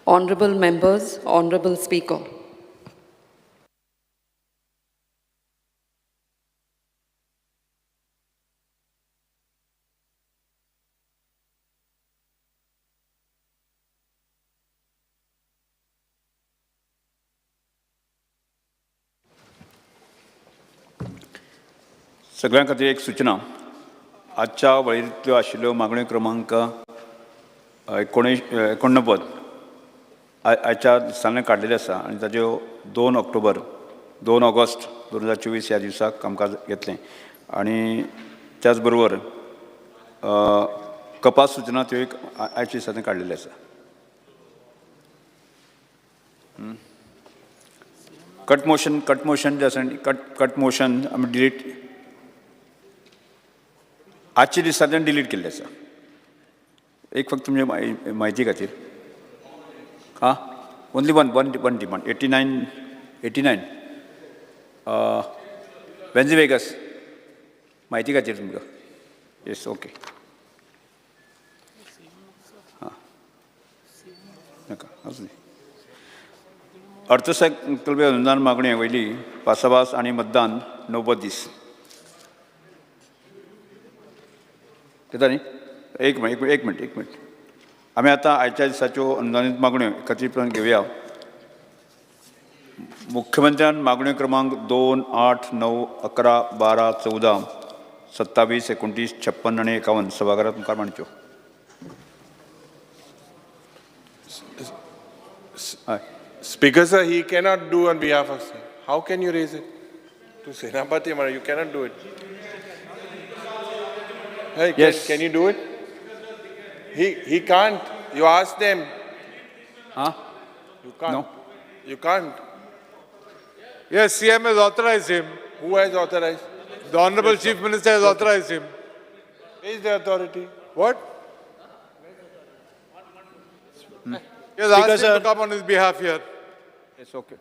Honorable members, Honorable Speaker. सगळ्यां खातीर एक सूचना. आजच्या वळेरींतल्यो आशिल्ल्यो मागण्यो क्रमांक 89 आयच्या दिसांनी काडलेल्यो आसा आनी ताज्यो 2 ऑक्टोबर 2 ऑगस्ट 2024 ह्या दिसाक कामकाज घेतलें आनी त्याच बरोबर कपास सूचना त्यो एक आयच्या दिसांनी काडलेल्यो आसा. कट मोशन जें आसा कट मोशन आमी डिलीट आजच्या दिसांतल्यान डिलीट केल्लें आसा. एक फक्त तुमचे म्हायती खातीर. आं, only one one one demand 89 Venzy Viegas म्हायती खातीर तुमकां. येस, ओके. आं, नाका आसूं दी. अर्थसंकल्पीय अनुदान मागणे वयली भासाभास आनी मतदान 90 दीस येता न्ही. एक मिनट एक मिनट एक मिनट. आमी आतां आयच्या दिसाच्यो अनुदानीत मागण्यो एकत्रीतपणान घेवया. मुख्यमंत्र्यान मागण्यो क्रमांक 2, 8, 9, 11, 12, 14, 27, 29, 56 आनी 51 सभाघरात मुखार मांडच्यो. हय. Speaker sir, he cannot do on behalf of. How can you raise it? To Senapati, you cannot do it. Hey, Yes. Can you do it? He can't. You ask them. Huh? You can't. No. You can't. Yes, CM has authorized him. Who has authorized? The Honorable Chief Minister has authorized him. Where is the authority? What? He has asked him to come on his behalf here. Yes, okay.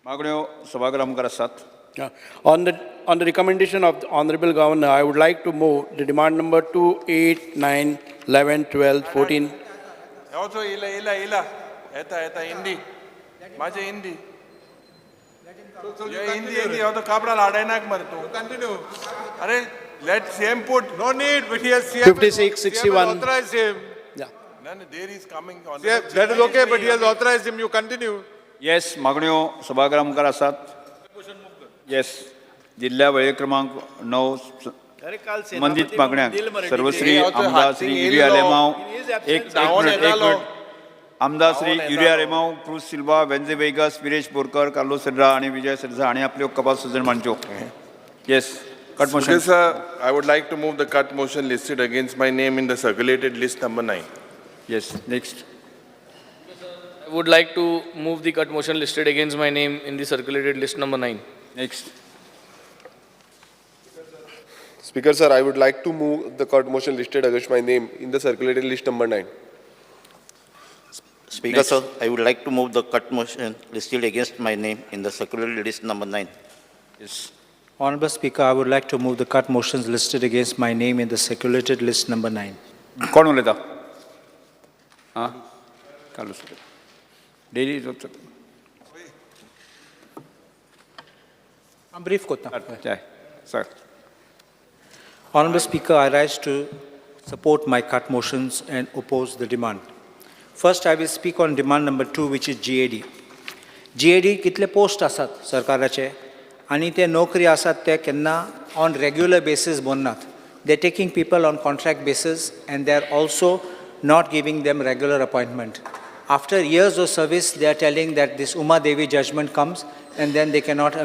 मागण्यो सभाघरा मुखार आसात. Yeah. On the recommendation of the Honorable Governor, I would like to move the demand number 2, 8, 9, 11, 12, 14. Also, ila, ila, ila. Eta, eta, Hindi. Maje Hindi. So you Hindi, continue. Hindi. हो तो काबरा लाडायनाक मरे तू. Continue. अरे, let CM put. No need, but he has CM. 56, CM has 61. authorized him. Yeah. No, no, there is coming. CM, that is okay, but he has authorized him. You continue. Yes, मागण्यो सभाघरा मुखार आसात. येस, जिल्ल्या वळेरी क्रमांक 9 संबंदीत मागण्यांक सर्वश्री आमदार श्री युरी आलेमाव एक मिनिट एक मिनिट. आमदार श्री युरी आलेमाव, क्रूज सिल्वा, वेंझे वेगस, विरेश बोरकर, कार्लोस सेड्रा आनी विजय सरदेसाय हांणी आपल्यो कपास सुचोवण्यो मांडच्यो. Yes, cut Speaker motion. sir, I would like to move the cut motion listed against my name in the circulated list number 9. Yes, next. I would like to move the cut motion listed against my name in the circulated list number 9. Next. Speaker sir, I would like to move the cut motion listed against my name in the circulated list number 9. Speaker sir, I would like to move the cut motion listed against my name in the circulated list number 9. Yes. Honorable Speaker, I would like to move the cut motions listed against my name in the circulated list number 9. कोण उलयता? आं, Carlos daily. I'm brief kota. Sir. Honorable Speaker, I rise to support my cut motions and oppose the demand. First, I will speak on demand number 2, which is GAD. GAD कितले post आसात सरकाराचे आनी ते नोकरी आसात ते केन्ना on regular basis भरनात. They taking people on contract basis and they are also not giving them regular appointment. After years of service, they are telling that this Uma Devi judgment comes and then they cannot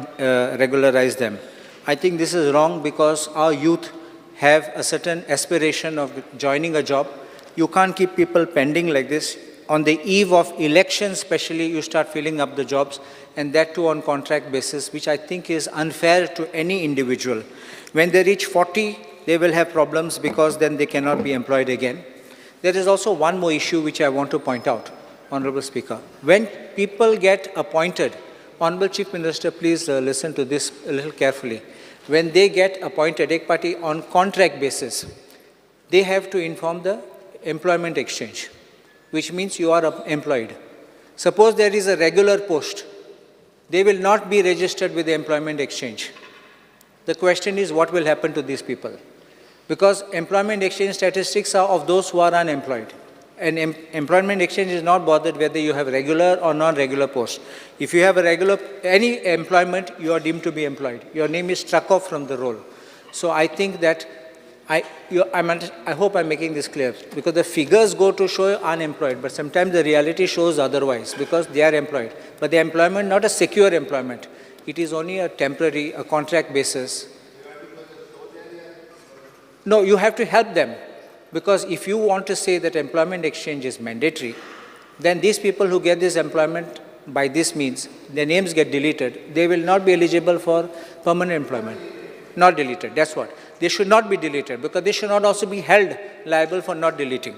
regularize them. I think this is wrong because our youth have a certain aspiration of joining a job. You can't keep people pending like this. On the eve of election especially, you start filling up the jobs, and that too on contract basis, which I think is unfair to any individual. When they reach 40, they will have problems because then they cannot be employed again. There is also one more issue which I want to point out, Honorable Speaker. When people get appointed, Honorable Chief Minister, please listen to this a little carefully. When they get appointed, ek party on contract basis, they have to inform the employment exchange. which means you are employed. Suppose there is a regular post, they will not be registered with the employment exchange. The question is, what will happen to these people? Because employment exchange statistics are of those who are unemployed. And employment exchange is not bothered whether you have regular or non-regular post. If you have a regular, any employment, you are deemed to be employed. Your name is struck off from the roll. So I think that, I hope I'm making this clear, because the figures go to show unemployed, but sometimes the reality shows otherwise, because they are employed. But the employment, not a secure employment. It is only a temporary, a contract basis. No, you have to help them, because if you want to say that employment exchange is mandatory, then these people who get this employment by this means, their names get deleted, they will not be eligible for permanent employment. Not deleted, that's what. They should not be deleted, because they should not also be held liable for not deleting.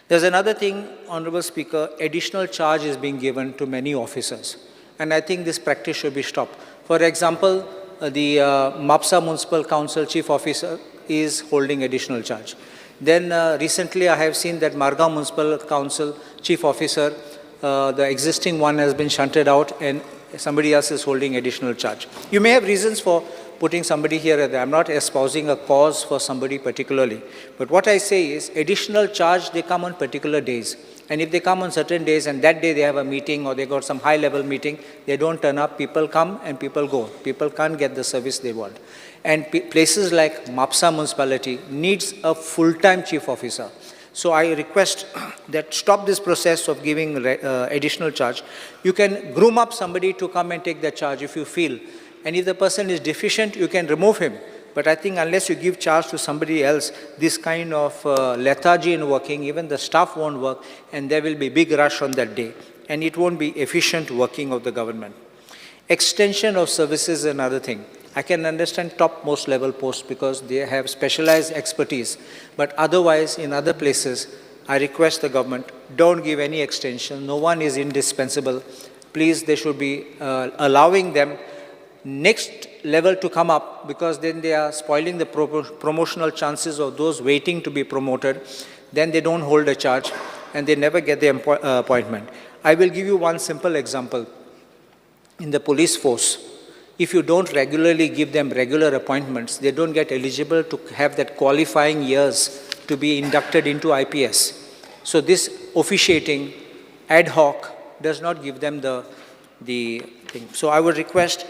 There's another thing, Honorable Speaker, additional charge is being given to many officers, and I think this practice should be stopped. For example, the Mapsa Municipal Council Chief Officer is holding additional charge. Then recently I have seen that Margao Municipal Council Chief Officer, the existing one has been shunted out and somebody else is holding additional charge. You may have reasons for putting somebody here or there. I'm not espousing a cause for somebody particularly. But what I say is additional charge, they come on particular days. And if they come on certain days and that day they have a meeting or they got some high level meeting, they don't turn up. People come and people go. People can't get the service they want. And places like Mapsa municipality needs a full-time chief officer. So I request that stop this process of giving additional charge. You can groom up somebody to come and take the charge if you feel. And if the person is deficient, you can remove him. But I think unless you give charge to somebody else, this kind of lethargy in working, even the staff won't work, and there will be big rush on that day. And it won't be efficient working of the government. Extension of services is another thing. I can understand topmost level posts because they have specialized expertise. But otherwise, in other places, I request the government, don't give any extension. No one is indispensable. Please, they should be allowing them next level to come up, because then they are spoiling the promotional chances of those waiting to be promoted. Then they don't hold a charge and they never get the appointment. I will give you one simple example. In the police force, if you don't regularly give them regular appointments, they don't get eligible to have that qualifying years to be inducted into IPS. So this officiating ad hoc does not give them the thing. So I would request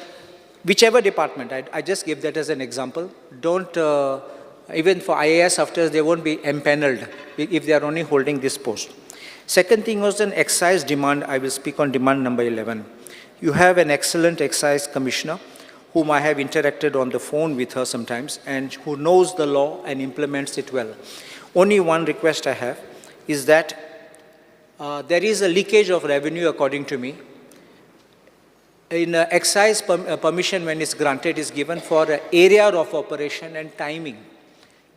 whichever department, I just give that as an example, don't, even for IAS after, they won't be empaneled if they are only holding this post. Second thing was an excise demand. I will speak on demand number 11. You have an excellent excise commissioner whom I have interacted on the phone with her sometimes and who knows the law and implements it well. Only one request I have is that there is a leakage of revenue according to me. In excise permission when it's granted is given for area of operation and timing.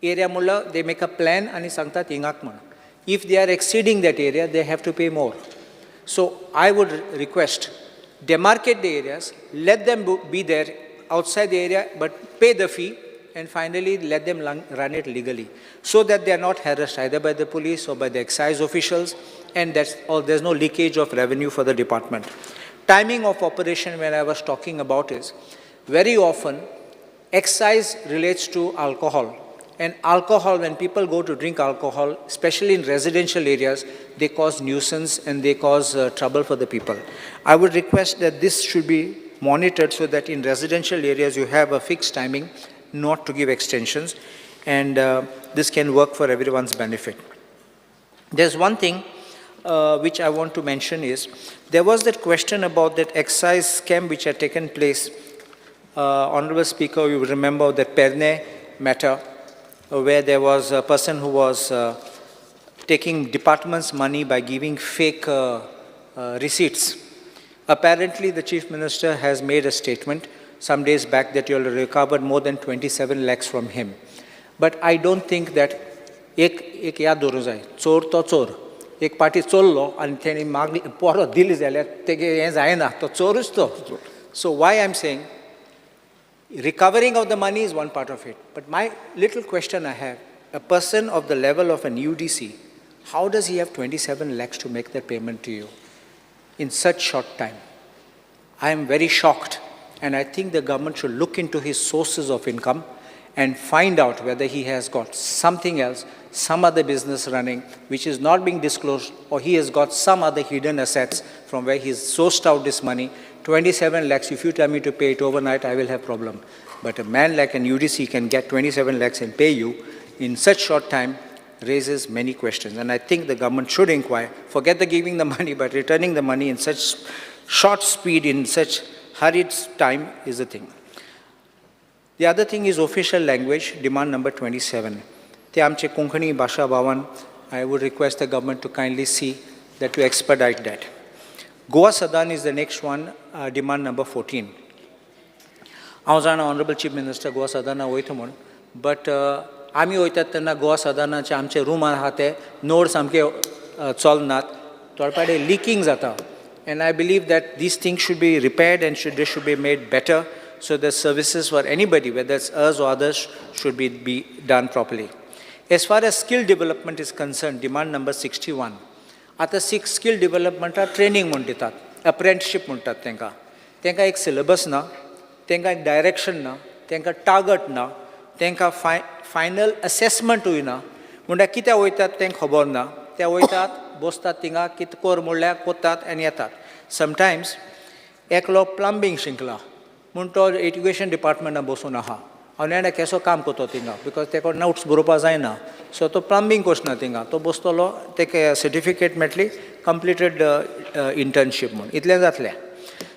Area mulla, they make a plan and sangtat ingak mana. If they are exceeding that area, they have to pay more. So I would request, demarcate the areas, let them be there outside the area, but pay the fee, and finally let them run it legally, so that they are not harassed either by the police or by the excise officials, and that's all, there's no leakage of revenue for the department. Timing of operation, when I was talking about is, very often excise relates to alcohol. And alcohol, when people go to drink alcohol, especially in residential areas, they cause nuisance and they cause trouble for the people. I would request that this should be monitored so that in residential areas you have a fixed timing, not to give extensions, and this can work for everyone's benefit. There's one thing which I want to mention is, there was that question about that excise scam which had taken place. Honorable Speaker, you will remember that Perne matter, where there was a person who was taking department's money by giving fake receipts. Apparently, the Chief Minister has made a statement some days back that you have recovered more than 27 lakhs from him. But I don't think that एक याद दवरूंक जाय, चोर तो चोर. एक पाटी चोरलो आनी तेणी मागली परत दिली जाल्यार तेगे हें जायना, तो चोरूच तो. So why I am saying, recovering of the money is one part of it. But my little question I have, a person of the level of an UDC How does he have 27 lakhs to make that payment to you in such short time? I am very shocked, and I think the government should look into his sources of income and find out whether he has got something else, some other business running, which is not being disclosed, or he has got some other hidden assets from where he's sourced out this money. 27 lakhs, if you tell me to pay it overnight, I will have problem. But a man like an UDC can get 27 lakhs and pay you in such short time raises many questions. And I think the government should inquire, forget the giving the money, but returning the money in such short speed, in such hurried time is the thing. The other thing is official language, demand number 27. ते आमचे कोंकणी भाशा भावान I would request the government to kindly see that to expedite that. Goa Sadan is the next one, demand number 14. हांव जाणा honourable chief minister Goa सदना वयता म्हूण, but आमी वयतात तेन्ना गोवा सदनाचे आमचे रूम आहा ते नोड सामके चलनात, थोडे फावटी लिकींग जाता. And I believe that these things should be repaired and should they should be made better so the services for anybody, whether it's us or others, should be done properly. As far as skill development is concerned, demand number 61. आतां six skill डिवलपमेंटाक training म्हूण दितात, apprenticeship म्हणटात तांकां. तांकां एक syllabus ना, तांकां एक डायरेक्शन ना, तांकां टार्गेट ना, तांकां फायनल असेसमेंटूय ना. म्हणल्यार कित्याक वयतात तें खबर ना. ते वयतात, बसतात थिंगा, कितें कर म्हणल्यार कोतात आनी येतात. समटायम्स एकलो प्लंबींग शिकला म्हूण तो एज्युकेशन डिपार्टमेंटान बसून आहा. हांव जाणा केसो काम करतो थिंगा, because तेका नोट्स बरोवपा जायना. सो तो प्लंबींग कोर्स थिंगा तो बसतलो, तेका सर्टिफिकेट मेळटली, कंप्लिटेड इंटर्नशीप म्हूण, इतलें जातलें.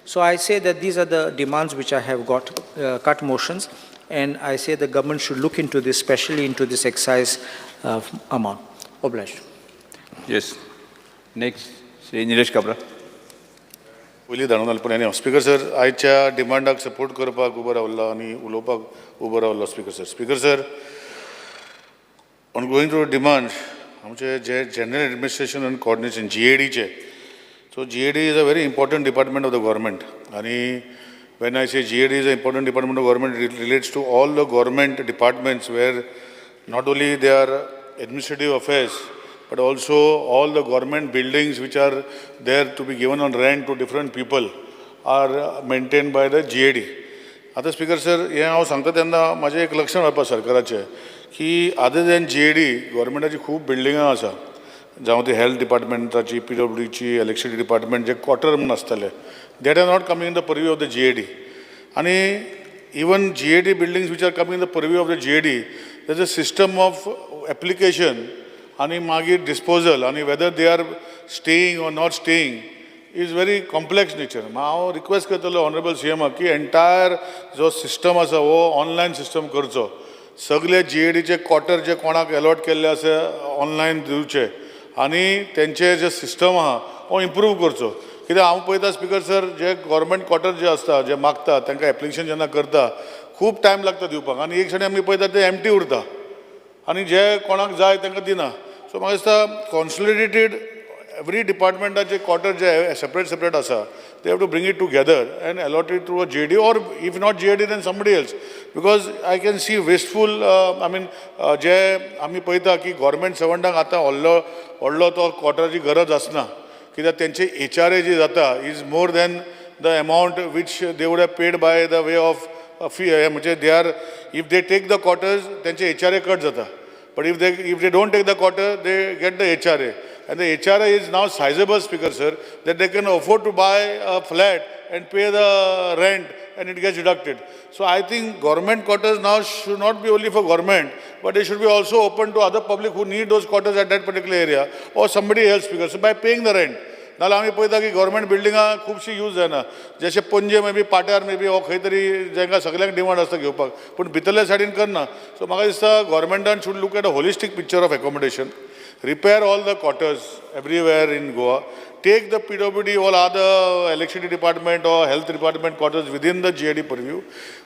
So I say that these are the demands which I have got, cut motions, and I say the government should look into this, especially into this excise amount. Obliged. Yes, next Shri Nilesh Kabra. पयलीं धाडून घाल, पूण any speaker sir, आयच्या डिमांडाक support करपाक उबो रावलो आनी उलोवपाक उबो रावलो. Speaker sir, speaker sir, on going to demand, आमचे जे जनरल एडमिनिस्ट्रेशन आनी coordination जीएडीचे, so GAD is a very important department of the government. आनी when I say GAD is a important department of government, it relates to all the government departments where not only they are administrative affairs, but also all the government buildings which are there to be given on rent to different people are maintained by the GAD. आतां speaker sir, हें हांव सांगता तेन्ना म्हाजें एक लक्षात हाडपा सरकाराचें की अदर दॅन जीएडी गव्हर्मेंटाची खूब बिल्डिंगां आसा, जावं ती हेल्थ डिपार्टमेंटाची, पीडब्ल्यूडीची, इलेक्ट्रिसिटी डिपार्टमेंट जे क्वॉर्टर म्हूण आसतले, that are not coming in the purview of the GAD. आनी even GAD buildings which are coming in the purview of the GAD, there's a system of application आणि मागीर disposal आणि whether they are staying or not staying is very complex nature. हांव request करतलो honourable C एमाक की entire जो system आसा हो online system करचो. सगळे जीएडीचे क्वॉर्टर जे कोणाक एलॉट केल्ले आसा ऑनलायन दिवचे आनी तेंचे जे सिस्टम आहा हो इम्प्रूव करचो. कित्याक हांव पळयता स्पिकर सर, जे गव्हर्मेंट क्वॉर्टर जे आसता, जे मागता तांकां एप्लिकेशन जेन्ना करता खूब टायम लागता दिवपाक आनी एक सायडीन आमी पळयता ते एमटी उरता आनी जे कोणाक जाय तांकां दिना. सो म्हाका दिसता कॉन्सोलिडेटेड एवरी डिपार्टमेंटाचे क्वॉर्टर जे सेपरेट सेपरेट आसा, they have to bring it together and allot it through a GAD, or if not GAD, then somebody else, because I can see wasteful, I mean, जे आमी पळयता की government सर्वंटांक आतां व्हडलो व्हडलो तो क्वॉर्टराची गरज आसना, कित्याक तेंचे एचआरए जी जाता is more than the amount which they would have paid by the way of fee. म्हणजे they are if they take the quarters, तेंचे एचआरए कट जाता, but if they don't take the quarter, they get the HRA, and the HRA is now sizable, Speaker sir, that they can afford to buy a flat and pay the rent and it gets deducted. So I think government quarters now should not be only for government, but they should be also open to other public who need those quarters at that particular area or somebody else, because so by paying the rent. नाल्यार आमी पळयता की government बिल्डिंगां खुबशीं use जायना, जशें Panaji may be, पाट्यार may be, हो खंय तरी जांकां सगल्यांक डिमांड आसता घेवपाक, पूण भितरल्या सायडीन करना. सो म्हाका दिसता गव्हर्मेंटान should look at a holistic picture of accommodation, repair all the quarters everywhere in Goa, take the PWD or other electricity department or health department quarters within the GAD purview,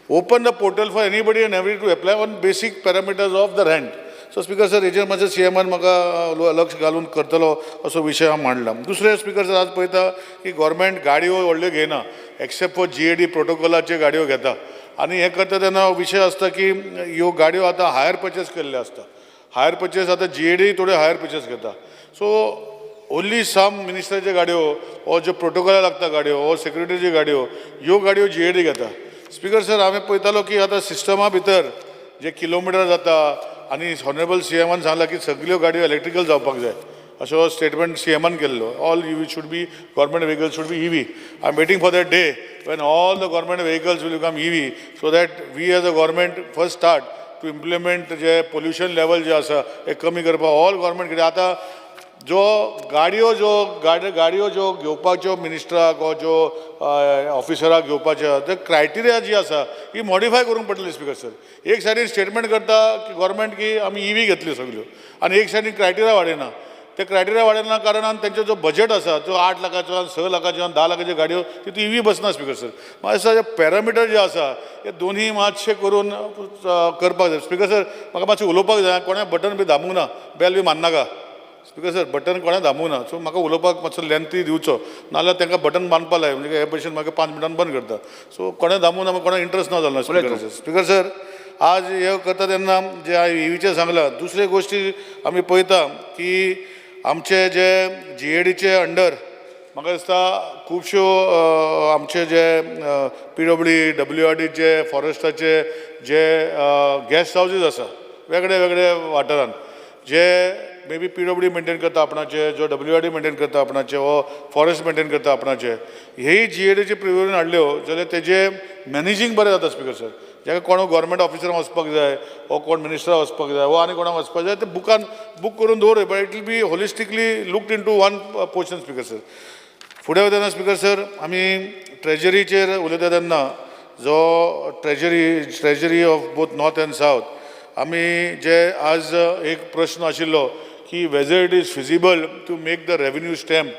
open the portal for anybody and every to apply on basic parameters of the rent. So speaker sir, हेजेर मातशें C एमान म्हाका लक्ष घालून करतलो असो विशय हांव मांडला. दुसरें स्पिकर सर, आज पळयता की गव्हर्मेंट गाडयो व्हडल्यो घेयना, एक्सेप्ट फॉर जीएडी प्रोटोकॉलाच्यो गाडयो घेता. आनी हें करता तेन्ना विशय आसता की ह्यो गाडयो आतां हायर पर्चेस केल्ल्यो आसता. हायर पर्चेस आतां जीएडी थोड्यो हायर पर्चेस घेता. सो ओन्ली सम मिनिस्टराच्यो गाडयो ओ ज्यो प्रोटोकॉला लागता गाडयो ओ सेक्युरिटीच्यो गाडयो, ह्यो गाडयो जीएडी घेता. स्पिकर सर, हांवें पळयतालो की आतां सिस्टमा भितर जे किलोमिटर जाता आनी ऑनरेबल सीएमान सांगलां की सगल्यो गाडयो इलेक्ट्रिकल जावपाक जाय, अशो स्टेटमेंट सीएमान केल्लो. All EV should be, government vehicles should be EV. I am waiting for that day when all the government vehicles will become EV, so that we as a government first start to implement J pollution level जे आसा हे कमी करपाक all government. कित्याक आतां जो गाडयो ज्यो गाडयो ज्यो घेवपाच्यो मिनिस्टराक वो ज्यो ऑफिसराक घेवपाच्यो, ते क्रायटेरिया जी आसा ही मॉडिफाय करूंक पडटली. स्पिकर सर, एक सायडीन स्टेटमेंट करता की गव्हर्मेंट की आमी ईव्ही घेतल्यो सगल्यो आनी एक सायडीन क्रायटेरिया वाडयना. ते क्रायटेरिया वाडयना कारणान तेंचो जो बजेट आसा जो 8 लाखाचो, 6 लाखाच्यो आनी 10 लाखाच्यो गाडयो तितून ईव्ही बसना. स्पिकर सर, म्हाका दिसता पॅरामिटर जे आसा हे दोनूय मातशे करून करपाक जाय. स्पिकर सर, म्हाका मातशें उलोवपाक जाय. कोणें बटन बी दामूंक ना, बेल बी मारनाका. स्पिकर सर, बटन कोणें दामूंक ना, सो म्हाका उलोवपाक मातसो लेंथी दिवचो, नाजाल्यार तांकां बटन बांदपा लाय, म्हणजे हे भशेन म्हाका 5 मिनटान बंद करता. सो कोणें दामूंक ना, कोणाक इंट्रस्ट ना जालो. स्पिकर सर, स्पिकर सर, आज हे करता तेन्ना जे हांवें ईव्हीचें सांगलां, दुसरे गोश्टी आमी पळयता की आमचे जे जीएडीचे अंडर म्हाका दिसता खुबश्यो आमचे जे पीडब्ल्यू डब्ल्यूआरडीचे फॉरेस्टाचे जे गेस्ट हावजीस आसा वेगळे वेगळे वाठारान, जे may be PWD maintain करता आपणाचे, जो डब्ल्यूआरडी मेंटेन करता आपणाचे वो फॉरेस्ट मेंटेन करता आपणाचे, हेय जीएडीचे प्रिव्यून हाडल्यो जाल्यार तेजे मॅनेजींग बरें जाता. स्पिकर सर, जाका कोण गव्हर्मेंट ऑफिसरान वचपाक जाय वो कोण मिनिस्टरान वचपाक जाय वो आनी कोणाक वचपाक जाय, ते बुकान बूक करून दवर, but it will be holistically looked into one portion. Speaker sir, फुडें वतना स्पिकर सर, आमी ट्रेजरीचेर उलयता तेन्ना जो treasury of both north and south, आमी जे आज एक प्रश्न आशिल्लो की whether it is feasible to make the revenue stamp,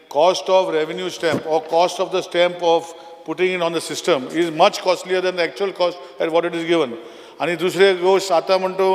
cost of revenue stamp or cost of the stamp of putting it on the system is much costlier than the actual cost at what it is given. आनी दुसरे गोश्ट आतां म्हणटो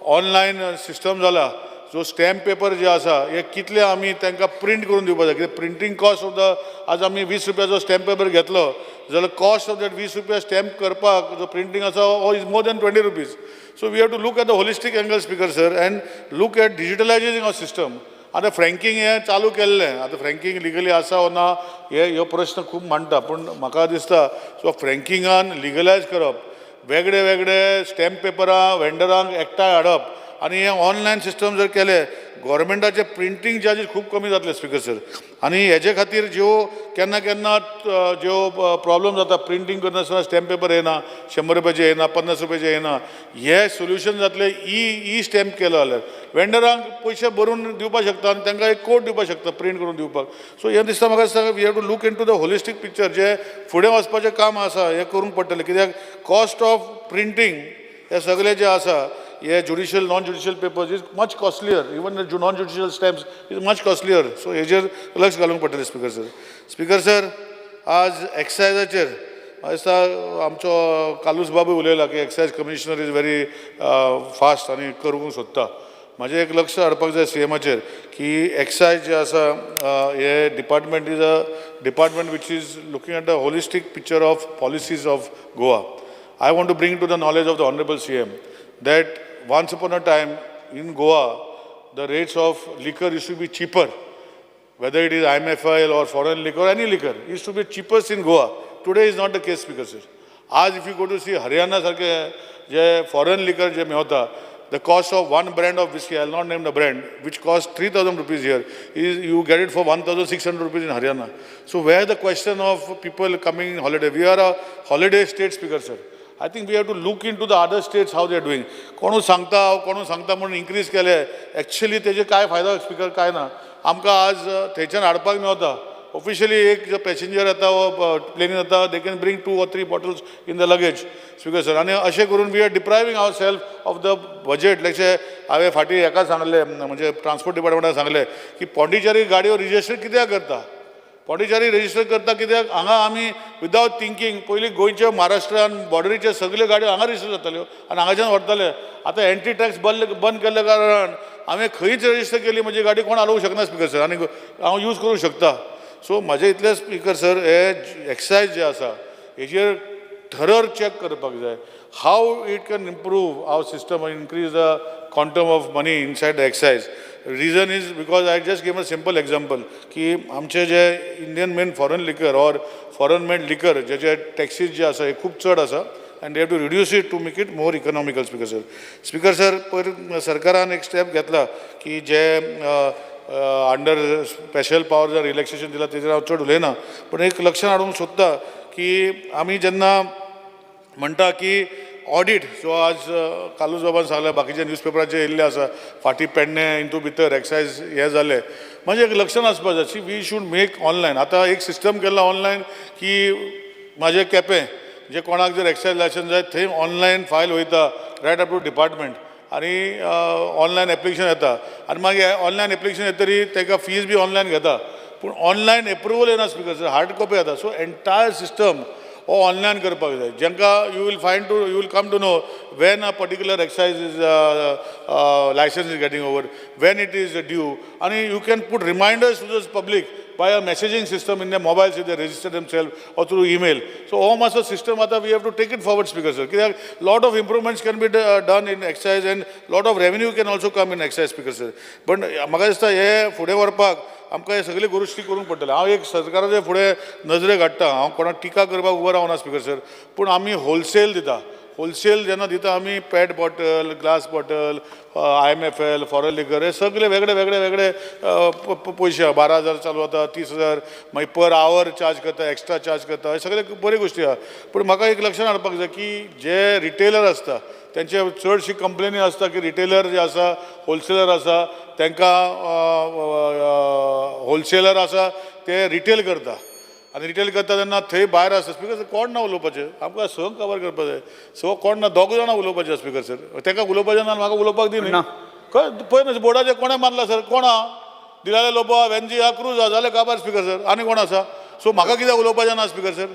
online system जाला, जो stamp paper जे आसा हे कितले आमी तांकां प्रिंट करून दिवपाक जाय, कित्याक प्रिंटींग कॉस्ट ऑफ the, आज आमी 20 रुपयाचो स्टॅम्प पेपर घेतलो जाल्यार कॉस्ट ऑफ that 20 रुपया स्टॅम्प करपाक जो प्रिंटींग आसा हो is more than 20 rupees. So we have to look at the holistic angle, speaker sir, and look at digitalizing our system. आतां फ्रँकींग हें चालू केल्लें, आतां फ्रँकींग लिगली आसा वो ना हे ह्यो प्रश्न खूब मांडटा, पूण म्हाका दिसता सो फ्रँकिंगान लिगलायज करप, वेगळे वेगळे स्टॅम्प पेपरां वेंडरांक एकठांय हाडप आनी हें ऑनलायन सिस्टम जर केलें, गव्हर्मेंटाचे प्रिंटींग चार्जीस खूब कमी जातले. स्पिकर सर, आनी हेजे खातीर ज्यो केन्ना केन्ना ज्यो प्रॉब्लम जाता प्रिंटींग करनासतना स्टॅम्प पेपर येना, 100 रुपयाचे येना, 50 रुपयाचे येना, हे सोल्युशन जातलें ई स्टॅम्प केलो जाल्यार वेंडरांक पयशे भरून दिवपाक शकता आनी तांकां एक कोड दिवपाक शकता प्रिंट करून दिवपाक. सो हें दिसता म्हाका, दिसता we have to look into the holistic picture. जें फुडें वचपाचें काम आसा हें करूंक पडटलें, कित्याक कॉस्ट ऑफ प्रिंटींग हे सगळें जें आसा हे judicial, non judicial papers is much costlier, even the non judicial stamps is much costlier. So हेजेर लक्ष घालूंक पडटलें. स्पिकर सर, स्पिकर सर, आज एक्सायजाचेर म्हाका दिसता आमचो कार्लूस बाबू उलयला की excise commissioner is very fast आनी करूंक सोदता. म्हाजें एक लक्ष हाडपाक जाय सीएमाचेर की एक्सायज जे आसा हे department is a department which is looking at the holistic picture of policies of Goa. I want to bring to the knowledge of the honourable CM that once upon a time in Goa the rates of liquor used to be cheaper, whether it is IMFL or foreign liquor or any liquor, used to be cheapest in Goa. Today is not the case, Speaker sir. आज if you go to see Haryana सारखे जे foreign liquor जे मेवता, the cost of one brand of whiskey, I will not name the brand, which cost 3,000 rupees here, is you get it for 1,600 rupees in Haryana. So where the question of people coming in holiday, we are a holiday state, Speaker sir. I think we have to look into the other states how they are doing. कोणू सांगता, कोणू सांगता म्हणून increase केले, actually तेजे काय फायदो speaker काय ना. आमकां आज थंयच्यान हाडपाक मेवता ऑफिशियली, एक जो पॅसेंजर येता वो प्लेनीन येता, they can bring 2 or 3 bottles in the luggage, speaker sir. आनी अशें करून we are depriving our self of the budget. लक्षे हांवें फाटीं हेका सांगलें, म्हणजे ट्रान्सपोर्ट डिपार्टमेंटाक सांगलें की पॉंडिचेरी गाडयो रजिस्टर कित्याक करता, पॉंडिचेरी रजिस्टर करता कित्याक? हांगा आमी विदावट थिंकींग पयलीं गोंयच्या महाराष्ट्रान बॉर्डरीचे सगल्यो गाडयो हांगा रजिस्टर जाताल्यो आनी हांगाच्यान व्हरताले. आतां एंट्री टॅक्स बंद केल्ल्या कारणान हांवें खंयच रजिस्टर केली म्हजी गाडी कोण हालोवंक शकना स्पिकर सर, आनी हांव यूज करूंक शकता. सो म्हाजें इतलें स्पिकर सर, हे एक्सायज जे आसा हेजेर थरर चॅक करपाक जाय. How it can improve our system, increase the quantum of money inside the excise. Reason is because I just give a simple example की आमचे जे Indian made foreign liquor or foreign made liquor जेचे taxis जे आसा हे खूब चड आसा and they have to reduce it to make it more economical. Speaker sir, speaker sir, पयर सरकारान एक स्टेप घेतला की जे अंडर स्पेशल पावर जर रिलॅक्सेशन दिला, तेजेर हांव चड उलयना, पूण एक लक्षात हाडूंक सोदता की आमी जेन्ना म्हणटा की ऑडीट, सो आज कार्लूस बाबान सांगलें, बाकीच्या न्यूजपेपराचेर येयल्लें आसा, फाटीं पेडणे हितू भितर एक्सायज हें जालें. म्हणजे एक लक्षात आसपा जाय, see, we should make online. आतां एक सिस्टम केला ऑनलायन की म्हाजें केपें जे कोणाक जर एक्सायज लायसन्स जाय, थंय ऑनलायन फायल वयता रायट अप टू डिपार्टमेंट आनी ऑनलायन एप्लिकेशन येता आनी मागीर ऑनलायन एप्लिकेशन येतरी ताका फीज बी ऑनलायन घेता, पूण ऑनलायन एप्रुवल येना स्पिकर, हार्ड कॉपी येता. सो एंटायर सिस्टम हो ऑनलायन करपाक जाय, जेंका you will come to know when a particular excise is license is getting over, when it is due, आनी you can put reminders to the public by a messaging system in the mobiles if they register themselves or through email. So हो मातसो system आतां we have to take it forward, Speaker sir. कित्याक lot of improvements can be done in excise and lot of revenue can also come in excise, Speaker sir. पण म्हाका दिसता हे फुडें व्हरपाक आमकां हे सगळे गोश्टी करूंक पडटले. हांव एक सरकाराचे फुडें नजरेक हाडटा, हांव कोणाक टिका करपाक उबो रावना स्पिकर सर, पूण आमी होलसेल दिता. होलसेल जेन्ना दिता आमी PET bottle, glass bottle, IMFL, foreign liquor, हे सगळे वेगळे वेगळे वेगळे पयशे आहा. 12,000 चालू जाता, 30,000, मागीर पर आवर चार्ज करता, एक्स्ट्रा चार्ज करता. हे सगळे बऱ्यो गोश्टी आहा, पूण म्हाका एक लक्षात हाडपाक जाय की जे रिटेलर आसता तेंचे चडशी कंप्लेनी आसता की रिटेलर जे आसा, होलसेलर आसा, तांकां होलसेलर आसा ते रिटेल करता आनी रिटेल करता तेन्ना थंय भायर आसता. स्पिकर सर, कोण ना उलोवपाचें? आमकां संक कवर करपाक जाय. सो कोण ना, दोग जाणां उलोवपाचें स्पिकर सर. ताका उलोवपाचें ना, म्हाका उलोवपाक दी न्ही. खंय पळय न्हू, बोर्डाचेर कोणें मारला सर? कोण आहा? दिलाले लोबो आहा, वेन्जी आहा, क्रूज आहा, जालें काबार स्पिकर सर. आनी कोण आसा? सो म्हाका कित्याक उलोवपाचें ना स्पिकर सर?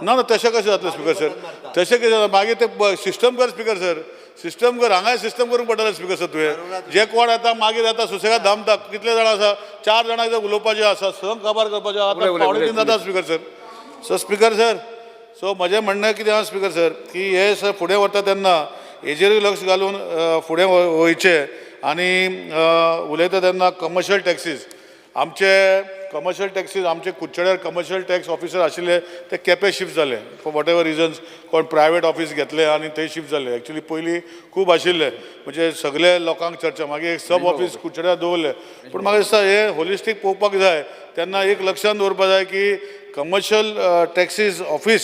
ना ना, तशें कशें जातलें स्पिकर सर? तशें कशें जातलें? मागीर ते सिस्टम कर स्पिकर सर, सिस्टम कर. हांगाय सिस्टम करूंक पडटलें स्पिकर सर. तुवें जे कोण येता, मागीर येता, सुसेगाद दामता. कितले जाणां आसा? चार जाणां कितें उलोवपाचें आसा, संक काबार करपाचें आतां 2.75 जाता speaker sir. So speaker sir, so म्हजें म्हणणें कितें आहा स्पिकर सर, की हे सर फुडें व्हरता तेन्ना हेजेरूय लक्ष घालून फुडें वयचें. आनी उलयता तेन्ना कमर्शियल टॅक्सीस, आमचे कमर्शियल टॅक्सीज, आमचे कुडचड्यार कमर्शियल टॅक्स ऑफिसर आशिल्ले, ते केपें शिफ्ट जाले फॉर what ever reasons. कोण प्रायवेट ऑफिस घेतले आनी थंय शिफ्ट जाले. एक्चुली पयलीं खूब आशिल्ले, म्हणजे सगळे लोकांक चर्चा. मागीर एक सब ऑफिस कुडचड्यार दवरले. पूण म्हाका दिसता हे होलिस्टीक पळोवपाक जाय तेन्ना एक लक्षांत दवरपाक जाय की कमर्शियल टॅक्सीज ऑफिस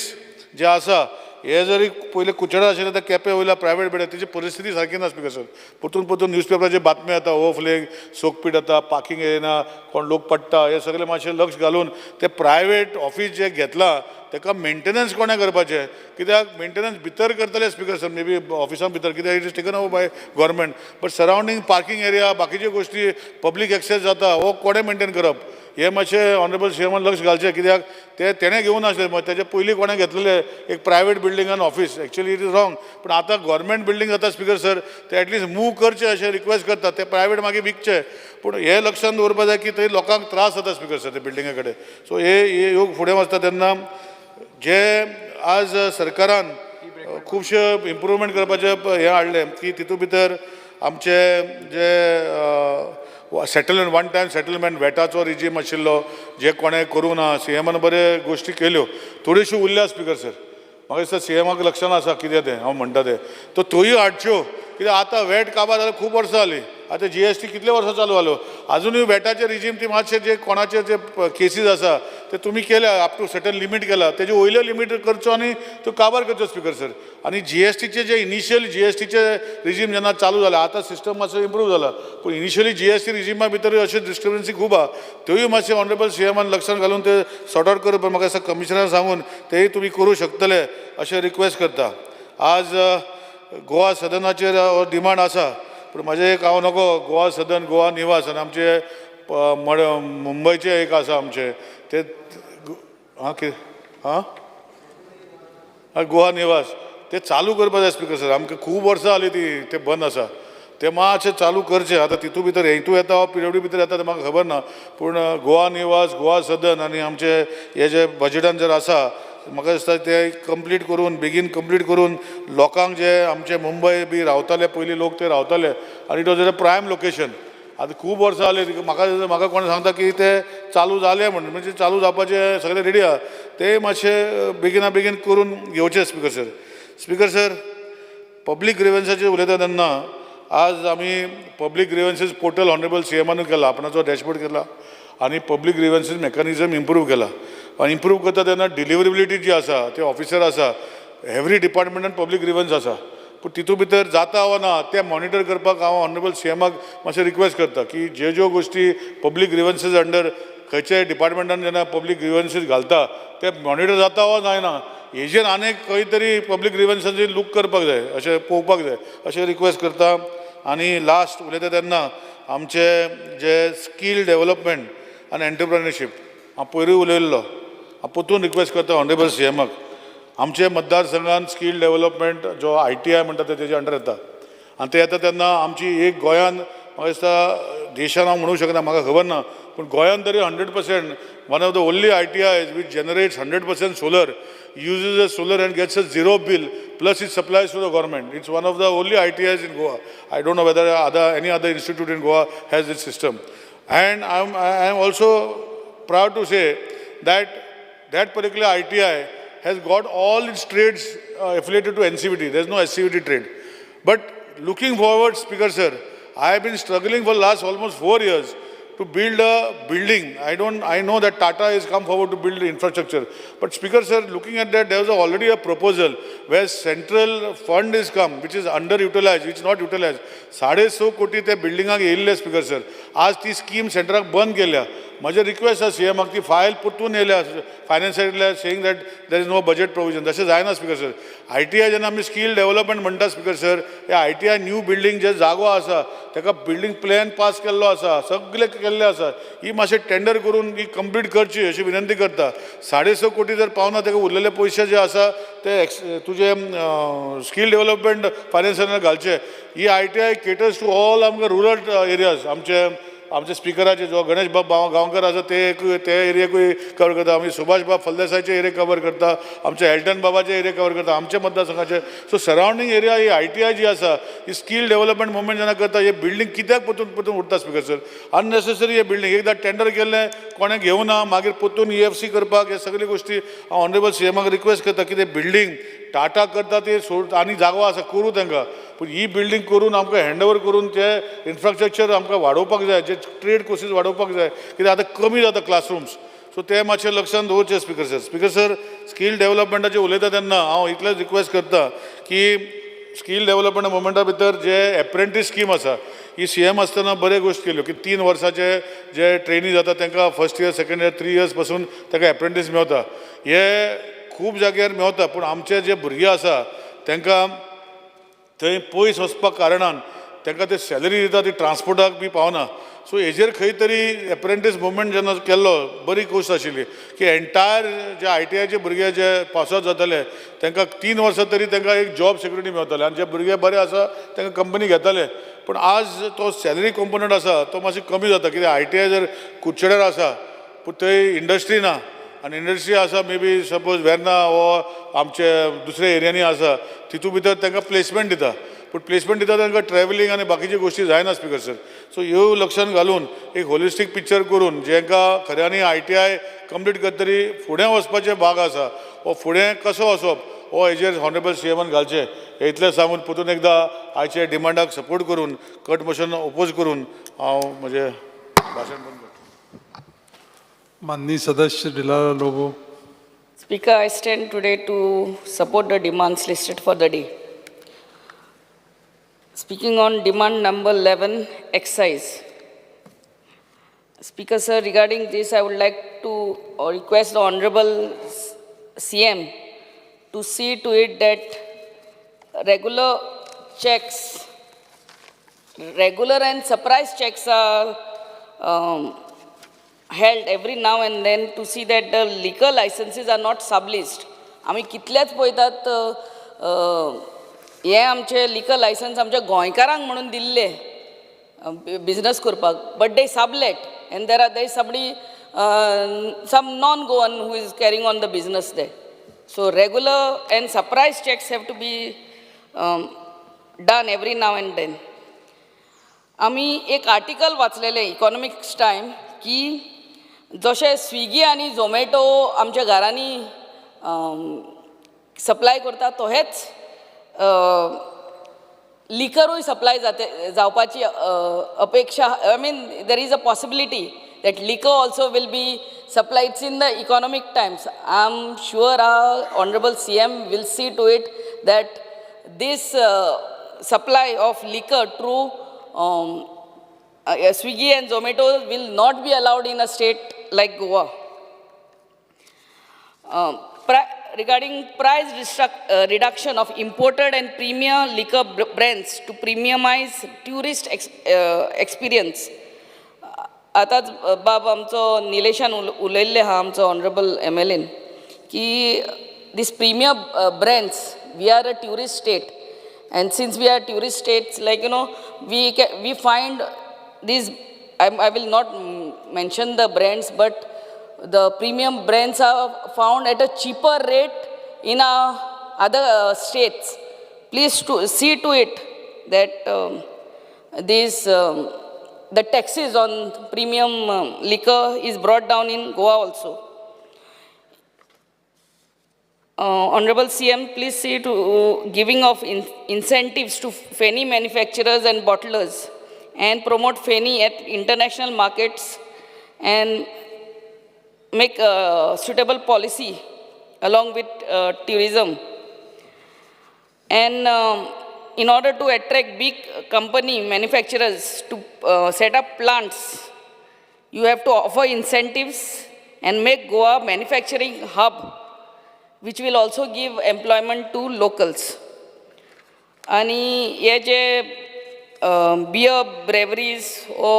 जे आसा, हे जरी पयलीं कुडचड्यार आशिल्लें, ते केपें वयल्या प्रायवेट बेड, तेची परिस्थिती सारकी ना स्पिकर सर. परतून परतून न्यूज पेपराचेर बातम्यो येता, ओवरफ्लोइंग, सोकपीट जाता, पार्किंग येना, कोण लोक पडटा. हे सगळें मातशें लक्ष घालून ते प्रायवेट ऑफिस जे घेतलां ताका मेंटेनन्स कोणें करपाचें? कित्याक मेंटेनन्स भितर करतले स्पिकर सर, मे बी ऑफिसान भितर, कित्याक it is taken over by government, but surrounding parking area, बाकीच्यो गोश्टी, पब्लीक एक्सेस जाता, हो कोणें मेंटेन करप, हे मातशें ऑनरेबल सीएमान लक्ष घालचें. कित्याक ते तेणें घेवूं नासलें, तेजे पयलीं कोणें घेतलेलें एक प्रायवेट बिल्डिंगान office. Actually it is wrong, पूण आतां गव्हर्मेंट बिल्डींग जाता स्पिकर सर, ते एटलिस्ट मूव करचे अशें रिक्वेस्ट करता. ते प्रायवेट मागीर विकचे, पूण हे लक्षांत दवरपा जाय की थंय लोकांक त्रास जाता स्पिकर सर ते बिल्डिंगा कडेन. सो हे ह्यो फुडें वचता तेन्ना जे आज सरकारान खुबशे इम्प्रुवमेंट करपाचें हें हाडलें की तितूंत भितर आमचे जे सेटलमेंट, वन टायम सेटलमेंट, वेटाचो रिजीम आशिल्लो, जे कोणें करूंक ना, सीएमान बरे गोश्टी केल्यो, थोड्योश्यो उरल्या स्पिकर सर. म्हाका दिसता सीएमाक लक्षान आसा कितें तें हांव म्हणटा तें, तो त्योय हाडच्यो. कित्याक आतां वेट काबार जाल्यार खूब वर्सां जालीं. आतां जीएसटी कितले वर्सां चालू जालो, आजुनूय वेटाचे रिजीम ती मातशे जे कोणाचे जे केसीस आसा ते तुमी केल्या, अप टू सर्टन लिमीट केला, तेजे वयल्यो लिमीट करच्यो आनी त्यो काबार करच्यो स्पिकर सर. आनी जीएसटीचे जे इनिशियल जीएसटीचे रिजीम जेन्ना चालू जालें, आतां सिस्टम मातसो इम्प्रूव जाला, पूण इनिशियली जीएसटी रिजिमा भितर अश्यो डिस्टर्बन्सी खूब आहा. त्योय मातशें ऑनरेबल सीएमान लक्षात घालून ते सॉर्ट आवट करप. म्हाका दिसता कमिशनरान सांगून तेय तुमी करूं शकतले अशें रिक्वेस्ट करता. आज गोवा सदनाचेर हो डिमांड आसा, पूण म्हाजें एक हांव नको गोवा सदन, गोवा निवास आनी आमचे मड मुंबयचे एक आसा आमचे ते आं कितें आं आं गोवा निवास ते चालू करपाक जाय स्पिकर सर. आमकां खूब वर्सां जालीं ती ते बंद आसा. ते मातशें चालू करचें. आतां तितू भितर हितू येता वा पिडब्ल्यू भितर येता तें म्हाका खबर ना, पूण गोवा निवास, गोवा सदन आनी आमचे हे जे बजेटान जर आसा म्हाका दिसता ते कंप्लीट करून, बेगीन कंप्लीट करून लोकांक जे आमचे मुंबय बी रावताले पयलीं लोक ते रावताले आनी it was a prime location. आतां खूब वर्सां जालीं म्हाका कोण सांगता की ते चालू जाले म्हण, म्हणजे चालू जावपाचे सगळे रेडी आहा, ते मातशे बेगिना बेगीन करून घेवचे. Speaker sir, speaker sir, public ग्रिवन्साचेर उलयता तेन्ना आज आमी पब्लीक ग्रिवन्सीस पोर्टल ऑनरेबल सी एमानूय केला, आपणाचो डॅशबोर्ड केला आनी पब्लीक ग्रिवन्सीस मेकॅनिजम इम्प्रूव केला. आनी इम्प्रूव करता तेन्ना डिलिवरेबिलिटी जी आसा, ते ऑफिसर आसा, एवरी डिपार्टमेंटान पब्लीक ग्रिवन्स आसा, पूण तितू भितर जाता वा ना तें मॉनिटर करपाक हांव ऑनरेबल सी एमाक मातशें रिक्वेस्ट करता की ज्यो ज्यो गोश्टी पब्लीक ग्रिवन्सीस अंडर खंयच्याय डिपार्टमेंटान जेन्ना पब्लीक ग्रिवन्सीस घालता ते मॉनिटर जाता वा जायना हेजेर आनीक खंय तरी पब्लीक ग्रिवन्साचेर लूक करपाक जाय, अशें पळोवपाक जाय, अशें रिक्वेस्ट करता. आनी लास्ट उलयता तेन्ना आमचे जे स्कील डेवलपमेंट आनी एंटरप्रेन्योरशीप हांव पयरूय उलयल्लो, हांव परतून रिक्वेस्ट करता ऑनरेबल सी एमाक, आमचे मतदारसंघान स्कील डेवलपमेंट जो I T I म्हणटा ते तेजे अंडर येता आनी ते येता तेन्ना आमची एक गोंयान म्हाका दिसता देशान हांव म्हणूंक शकना, म्हाका खबर ना, पूण गोंयान तरी 100% one of the only I T I which generates 100% solar, uses a solar and gets a zero bill, plus it supplies to the government. It's one of the only ITIs in Goa. I don't know whether any other institute in Goa has this system. And I am also proud to say that that particular ITI has got all its trades affiliated to NCVT. There's no SCVT trade. But looking forward, Speaker sir, I have been struggling for last almost 4 years to build a building. I know that Tata has come forward to build infrastructure. But Speaker sir, looking at that, there was already a proposal where central fund is come, which is underutilized, which is not utilized. 150 कोटी ते बिल्डिंगाक येयल्ले speaker sir. आज ती scheme सेंटराक बंद केल्या. म्हजें request आसा C एमाक, ती फायल परतून येयल्या फायनान्स सायडींतल्यान saying that there is no budget provision. तशें जायना speaker sir. I T I जेन्ना आमी स्कील डेवलपमेंट म्हणटा स्पीकर सर, हे I T I new building जे जागो आसा ताका बिल्डींग प्लॅन पास केल्लो आसा, सगळें केल्लें आसा, ही मातशें टेंडर करून ही कंप्लीट करची अशी विनंती करता. 150 कोटी जर पावना ताका उरलेले पयशे जे आसा ते तुजे स्कील डेवलपमेंट फायनान्सान घालचे. ही I T I caters to all आमकां रुरल एरियाज. आमचे स्पिकराचे जो गणेश बाब गांवकर आसा ते ते एरियाकूय कवर करता, आमी सुभाष बाब फळदेसायचे एरिया कवर करता, आमचे एल्टन बाबाचे एरिया कवर करता, आमचे मतदारसंघाचे. So surrounding area he I T I जी आसा ही स्कील डेवलपमेंट मुवमेंट जेन्ना करता, हे बिल्डींग कित्याक परतून परतून उरता स्पीकर सर? अननेसेसरी हे बिल्डींग एकदां टेंडर केल्लें कोणें घेवना, मागीर परतून ई एफ सी करपाक हे सगळे गोश्टी हांव ऑनरेबल सी एमाक रिक्वेस्ट करता की ते बिल्डींग टाटा करता ते सोड, आनी जागो आसा करूं तांकां, पूण ही बिल्डींग करून आमकां हँड ओवर करून ते इन्फ्रास्ट्रक्चर आमकां वाडोवपाक जाय, जे ट्रेड कोर्सीस वाडोवपाक जाय, कित्याक आतां कमी जाता क्लासरूम्स. सो ते मातशें लक्षान दवरचें speaker sir. Speaker sir, skill डेवलपमेंटाचेर उलयता तेन्ना हांव इतलेंच रिक्वेस्ट करता की स्कील डेवलपमेंट मुवमेंटा भितर जे एप्रेंटीस स्कीम आसा ही सी एम आसतना बरे गोश्ट केल्यो की 3 वर्साचे जे ट्रेनी जाता तांकां first year, second year, 3 years पासून तांकां एप्रेंटीस मेवता. हे खूब जाग्यार मेवता, पूण आमचे जे भुरगे आसा तांकां थंय पयस वचपाक कारणान तांकां ते सॅलरी दिता ती ट्रान्सपोर्टाक बी पावना. सो हेजेर खंय तरी एप्रेंटीस मुवमेंट जेन्ना केल्लो बरी गोश्ट आशिल्ली की एंटायर जे I T आयचे भुरगे जे पास आवट जाताले तांकां 3 वर्सां तरी तांकां एक जॉब सिक्युरिटी मेवताले आनी जे भुरगे बरे आसा तांकां कंपनी घेताले. पूण आज तो सॅलरी कंपोनंट आसा तो मातसो कमी जाता, कित्याक I T I जर कुडचड्यार आसा पूण थंय इंडस्ट्री ना, आनी इंडस्ट्री आसा मे बी सपोज वेर्ना वो आमचे दुसऱ्या एरियांनी आसा, तितू भितर तांकां प्लेसमेंट दिता, पूण प्लेसमेंट दिता तांकां ट्रॅवलिंग आनी बाकीच्यो गोश्टी जायना स्पीकर सर. सो ह्यो लक्षान घालून एक होलिस्टीक पिक्चर करून जेंकां खऱ्यांनी I T I complete करतरी फुडें वचपाचे भाग आसा हो फुडें कसो वचप हो हेजेर ऑनरेबल सी एमान घालचें. इतलें सांगून परतून एकदां आयच्या डिमांडाक सपोर्ट करून कट मोशन ओपोज करून हांव म्हजें भाशण बंद करतां. माननीय सदस्य Delilah Lobo. Speaker, I stand today to support the demands listed for the day. Speaking on demand number 11, excise. Speaker sir, regarding this, I would like to request the Honorable CM to see to it that regular checks, regular and surprise checks are held every now and then to see that the liquor licenses are not subleased. आमी कितलेच पळयतात हें आमचें liquor licence आमच्या गोंयकारांक म्हणून दिल्लें business करपाक, but they sublet and there is somebody, some non Goan who is carrying on the business there. So regular and surprise checks have to be done every now and then. आमी एक article वाचलेलें economics time की जशें Swiggy आनी झोमॅटो आमच्या घरांनी supply करता, तहेंच लिकरूय supply जाते जावपाची अपेक्षा, I mean, there is a possibility that liquor also will be supply. It's in the Economic Times. I am sure our honourable CM will see to it that this supply of liquor through Swiggy and Zomato will not be allowed in a state like Goa. Regarding price reduction of imported and premium liquor brands to premiumize tourist experience. आतांच बाब आमचो निलेशान उलयल्ले आहा, आमचो honourable MLN, की this premium brands, we are a tourist state and since we are tourist states, like we find these, I will not mention the brands, but the premium brands are found at a cheaper rate in other states. Please to see to it that the taxes on premium liquor is brought down in Goa also. Honorable CM, please see to giving of incentives to Feni manufacturers and bottlers and promote Feni at international markets and make a suitable policy along with tourism. And in order to attract big company manufacturers to set up plants, you have to offer incentives and make Goa manufacturing hub, which will also give employment to locals. आणि हे जे beer breweries ओ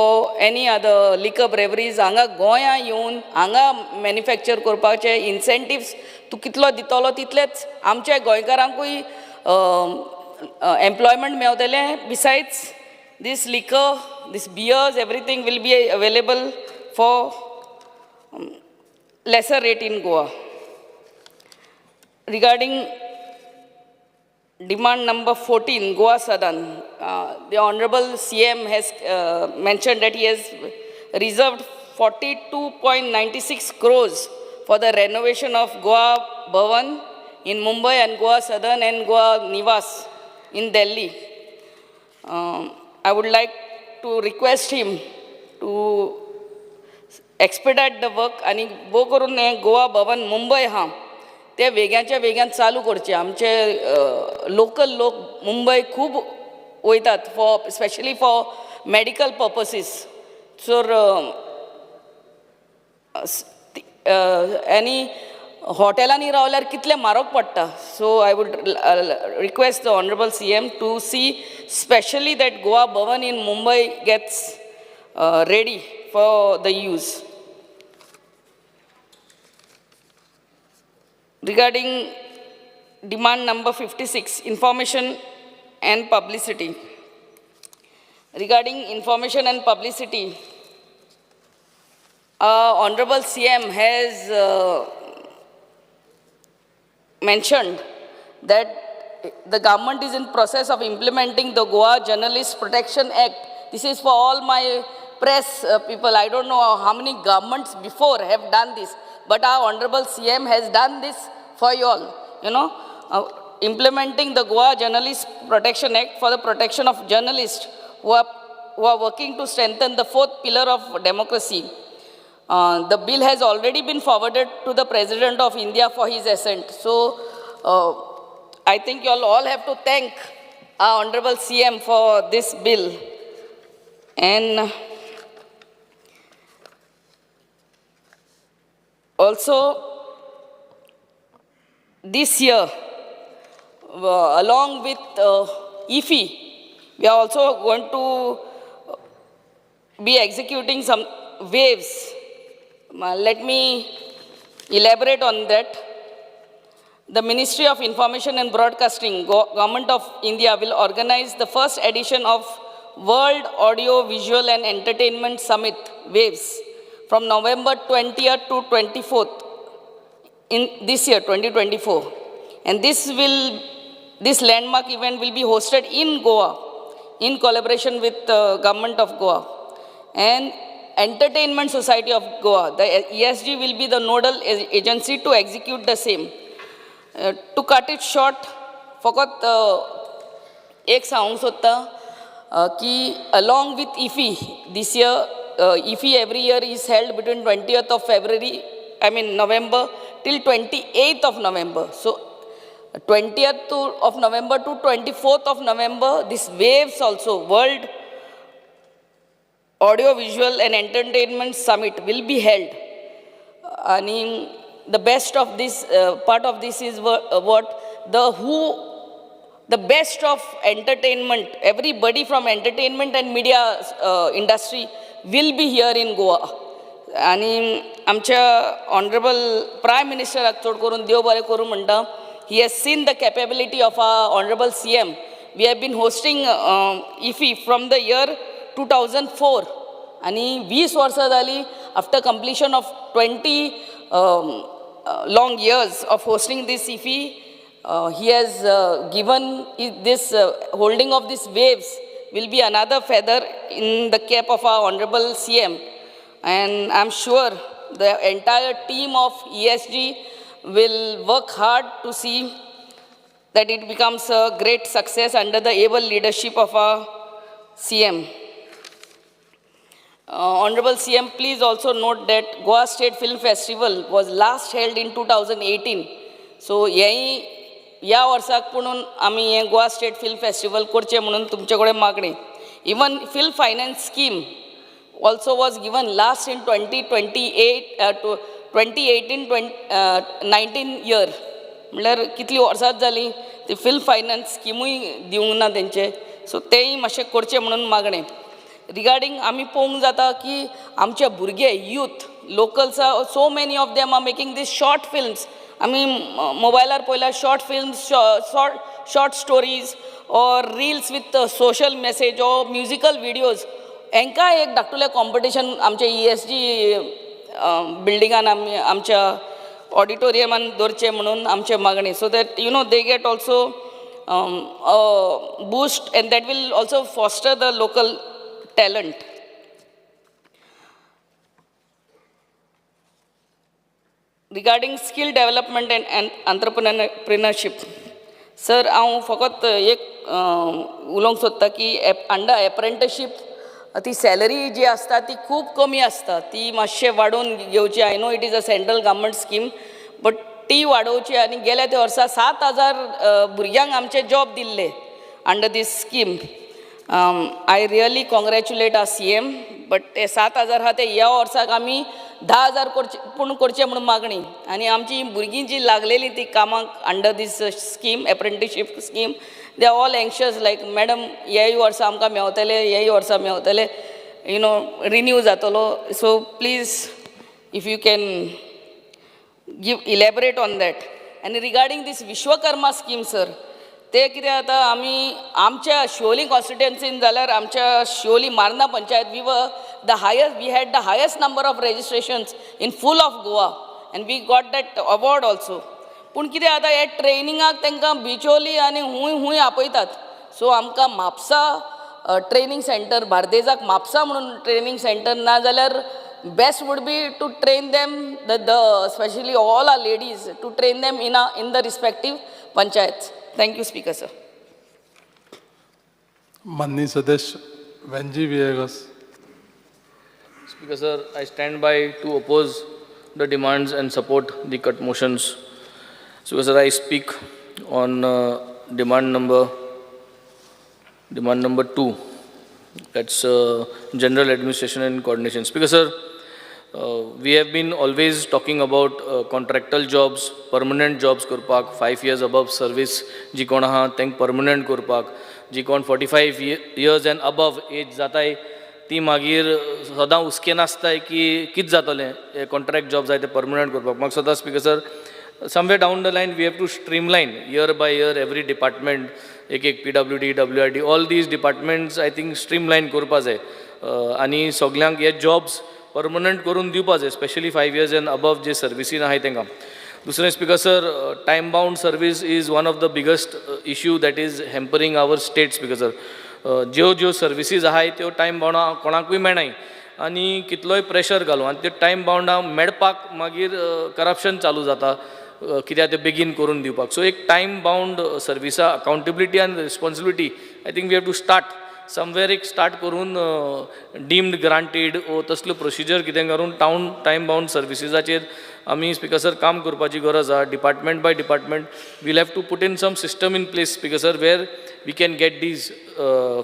any other liquor breweries हांगा गोंया येवन हांगा manufacture करपाचे इन्सेंटिव्स तूं कितलो दितलो, तितलेच आमच्या गोंयकारांकूय employment मेवतलें. Besides, this liquor, this beers, everything will be available for lesser rate in Goa. Regarding demand number 14, Goa Sadan, the Honorable CM has mentioned that he has reserved 42.96 crores for the renovation of Goa Bhavan in Mumbai and Goa Sadan and Goa Nivas in Delhi. I would like to request him to expedite the work आनी भोव करून हें गोवा भवन मुंबय आहा ते वेग्याच्या वेग्यान चालू करचे. आमचे local लोक मुंबय खूब वयतात for specially for medical purposes. So आनी हॉटेलांनी रावल्यार कितलें म्हारग पडटा. So I would request the honourable CM to see specially that Goa Bhavan in Mumbai gets ready for the use. Regarding demand number 56, information and publicity. Regarding information and publicity, Honorable CM has mentioned that the government is in process of implementing the Goa Journalist Protection Act. This is for all my press people. I don't know how many governments before have done this, but our Honorable CM has done this for you all, implementing the Goa Journalist Protection Act for the protection of journalists who are working to strengthen the fourth pillar of democracy. The bill has already been forwarded to the President of India for his assent. So, I think you all have to thank our Honorable CM for this bill. And also, this year, along with IFFI, we are also going to be executing some waves. Let me elaborate on that. The Ministry of Information and Broadcasting, Government of India will organize the first edition of World Audio Visual and Entertainment Summit, WAVES, from November 20th to 24th in this year, 2024. And this landmark event will be hosted in Goa in collaboration with the Government of Goa and Entertainment Society of Goa. The ESG will be the nodal agency to execute the same. To cut it short, फकत एक सांगूंक सोदता की along with IFFI this year, IFFI every year is held between 20th of February, I mean November, till 28th of November. So 20th of November to 24th of November, this WAVES also, World Audio Visual and Entertainment Summit, will be held. आणि the best of this part of this is what the who the best of entertainment, everybody from entertainment and media industry will be here in Goa. आणि आमच्या honourable prime मिनिस्टराक चड करून देव बरें करूं म्हणटा. He has seen the capability of our honourable CM. We have been hosting IFFI from the year 2004 आनी 20 वर्सां जालीं. After completion of 20 long years of hosting this IFFI, he has given this holding of these WAVES will be another feather in the cap of our honorable CM. And I'm sure the entire team of ESG will work hard to see that it becomes a great success under the able leadership of our CM. Honorable CM, please also note that Goa State Film Festival was last held in 2018. So, हेंय ह्या वर्साक पुणून आमी हें Goa state film festival करचें म्हणून तुमचे कडेन मागणी. Even film finance scheme also was given last in 2028 2018 19 year. म्हणल्यार कितलीं वर्सांच जालीं ती फिल्म फायनान्स स्किमूय दिवंक ना तेंचे. सो तेंय मातशें करचें म्हणून मागणें. रिगार्डींग आमी पळोवंक जाता की आमचे भुरगे, youth, locals, so many of them are making these short films. आमी मोबायलार पळयल्यार short films, short stories or reels with social message or musical videos. हांकां एक धाकटुलें कॉम्पिटिशन आमचे ईएसजी बिल्डिंगान, आमी आमच्या ऑडिटोरियमान दवरचें म्हणून आमचें मागणें, so that they get also boost and that will also foster the local talent. Regarding skill development and entrepreneurship, sir, हांव फकत एक उलोवंक सोदतां की अंडर एप्रेंटिसशीप ती सॅलरी जी आसता ती खूब कमी आसता. ती मातशें वाडोवन घेवची. I know it is a central government scheme, but ती वाडोवची. आनी गेल्या त्या वर्सा 7000 भुरग्यांक आमचे जॉब दिल्ले under this scheme. I really congratulate our CM, but ते 7000 आहा ते ह्या वर्साक आमी 10,000 करचे पूण करचे म्हणून मागणी. आनी आमची भुरगीं जी लागलेली ती कामाक under this scheme, apprenticeship scheme, they are all anxious, like, "Madam, हेय वर्सा आमकां मेवतले, हेय वर्सा मेवतले, you know renew जातलो?" So please, if you can give elaborate on that. आनी regarding this Vishwakarma scheme, sir, ते कितें जाता, आमी आमच्या शिवोली कॉन्स्टिट्युएन्सीन जाल्यार आमच्या Siolim Marna panchayat, we had the highest number of registrations in full of Goa and we got that award also. पूण कितें जाता, हे ट्रेनिंगाक तांकां बिचोली आनी हूंय हूंय आपयतात. सो आमकां म्हापसा ट्रेनींग सेंटर, बार्देजाक म्हापसा म्हणून ट्रेनींग सेंटर ना जाल्यार best would be to train them, the specially all our ladies, to train them in the respective panchayat. Thank you, Speaker sir. माननीय सदस्य Venzy विएगस. Speaker sir, I stand by to oppose the demands and support the cut motions. Speaker sir, I speak on demand number 2. That's general administration and coordination. Speaker sir, we have been always talking about contractual jobs, permanent jobs करपाक, 5 years above service जी कोण आहा तांकां permanent करपाक, जी कोण 45 years and above age जाताय ती मागीर सदां हुस्केन आसताय की कितें जातलें, हे कॉन्ट्रॅक्ट जॉब जाय ते परमनंट करपाक. म्हाका सदां, speaker sir, Somewhere down the line we have to streamline year by year every department, एक एक PWD, WRD, all these departments I think streamline करपा जाय आनी सगल्यांक हे जॉब्स परमनंट करून दिवपा जाय, specially 5 years and above जे सर्विसीन आहाय तांकां. दुसरें, Speaker sir, time bound service is one of the biggest issue that is hampering our state, Speaker sir. ज्यो ज्यो सर्विसीज आहाय त्यो टायम बाउंड कोणाकूय मेळनाय आनी कितलोय प्रेशर घालूं आनी त्यो टायम बाउंडा मेळपाक मागीर करप्शन चालू जाता, कित्याक ते बेगीन करून दिवपाक. सो एक टायम बाउंड सर्विसा, अकाउंटेबिलिटी आनी responsibility, I think we have to start somewhere. एक स्टार्ट करून डीम्ड ग्रांटेड ओ तसल्यो प्रोसिजर कितें करून टावन टायम बाउंड सर्विसीजाचेर आमी, स्पिकर सर, काम करपाची गरज आहा. Department by department we'll have to put in some system in place, Speaker sir, where we can get these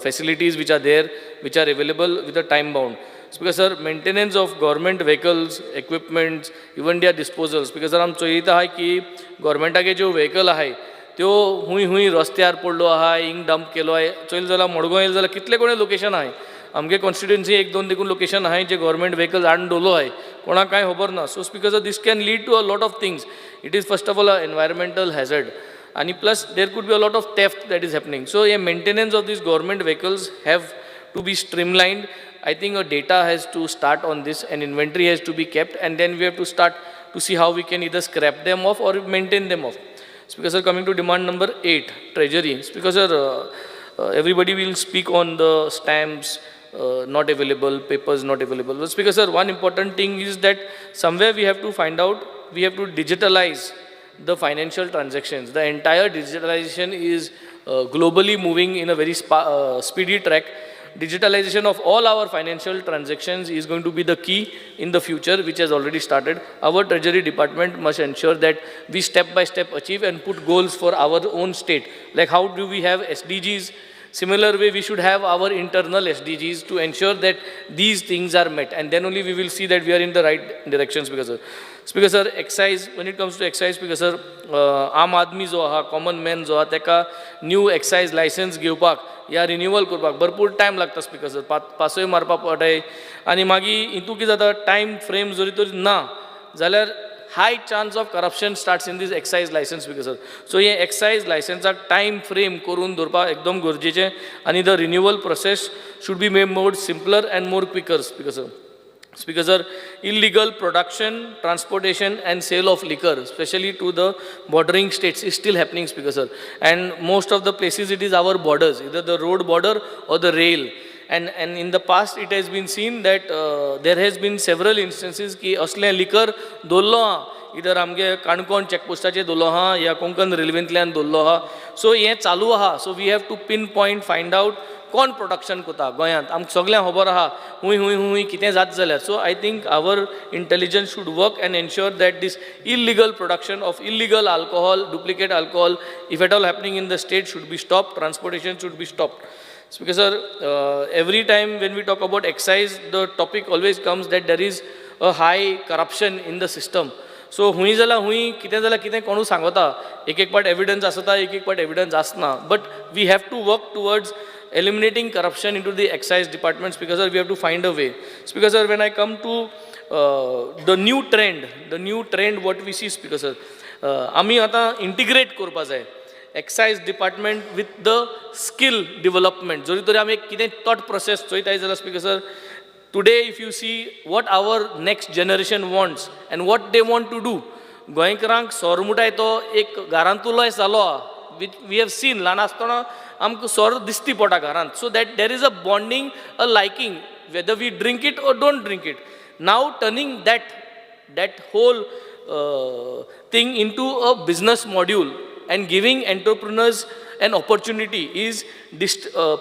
facilities which are there, which are available with a time bound. Speaker sir, maintenance of government vehicles, equipments, even their disposals. Speaker sir, आम चोयता आहाय की गव्हर्मेंटागे ज्यो vehicle आहाय त्यो हुंय हुंय रस्त्यार पडलो आहाय, हिंग डंप केलो आहाय. चोयलें जाल्यार मडगांव येयलें जाल्यार कितले कोणे लोकेशन आहाय. आमगे कॉन्स्टिट्युएन्सी एक दोन देखून लोकेशन आहाय जे गव्हर्मेंट व्हेकल्स हाडून दवरलो आहाय, कोणाक कांय खबर ना. So, Speaker sir, this can lead to a lot of things. It is first of all a environmental hazard आणि plus there could be a lot of theft that is happening. So hey maintenance of these government vehicles have to be streamlined. I think a data has to start on this and inventory has to be kept, and then we have to start to see how we can either scrap them off or maintain them off. Speaker sir, coming to demand number 8, Treasury. Speaker sir, everybody will speak on the stamps not available, papers not available. But Speaker sir, one important thing is that somewhere we have to find out, we have to digitalize the financial transactions. The entire digitalization is globally moving in a very speedy track. Digitalization of all our financial transactions is going to be the key in the future, which has already started. Our Treasury Department must ensure that we step by step achieve and put goals for our own state. Like how do we have SDGs? Similar way, we should have our internal SDGs to ensure that these things are met, and then only we will see that we are in the right direction, Speaker sir. Speaker sir, excise, when it comes to excise, Speaker sir, आम आदमी जो आहा, common man जो आहा, ताका new excise licence घेवपाक या renewal करपाक भरपूर टायम लागता, स्पिकर सर. पासय मारपाक पडटाय आनी मागीर हितून कितें जाता, टायम फ्रेम जरी तर ना जाल्यार high chance of corruption starts in this excise license, Speaker sir. So hey excise लायसन्साक time frame करून दवरपाक एकदम गरजेचें आनी the renewal process should be made more simpler and more quicker, Speaker sir. Speaker sir, illegal production, transportation and sale of liquor, especially to the bordering states, is still happening, Speaker sir. And most of the places it is our borders, either the road border or the rail. And in the past it has been seen that there has been several instances की असलें liquor दवरलो आहा, इधर आमगे काणकोण चॅकपोस्टाचेर दवरलो आहा या कोंकण रेल्वेंतल्यान दवरलो आहा. सो हें चालू आहा. So we have to pin point, find out कोण प्रोडक्शन करता गोंयांत. आमकां सगल्यांक खबर आहा हुंय हुंय हुंय कितें जाता जाल्यार. So I think our intelligence should work and ensure that this illegal production of illegal alcohol, duplicate alcohol, if at all happening in the state, should be stopped, transportation should be stopped. Speaker sir, every time when we talk about excise, the topic always comes that there is a high corruption in the system. So हुंय जाल्यार हुंय कितें जाल्यार कितें कोणूय सांगता, एक एक पाट एविडन्स आसता, एक एक पाट एविडन्स आसना, but we have to work towards eliminating corruption into the excise department. Speaker sir, we have to find a way. Speaker sir, when I come to the new trend what we see, Speaker sir, आमी आतां integrate करपा जाय excise department with the skill development. जरी तरी आमी एक कितें thought process चोयताय जाल्यार, Speaker sir, today if you see what our next generation wants and what they want to do, गोंयकारांक सोरो म्हणटाय तो एक घरांतुलोय जालो आहा, which we have seen. ल्हान आसतना आमकां सोरो दिसती पडटा घरांत, so that there is a bonding, a liking, whether we drink it or don't drink it. Now turning that whole thing into a business module and giving entrepreneurs an opportunity is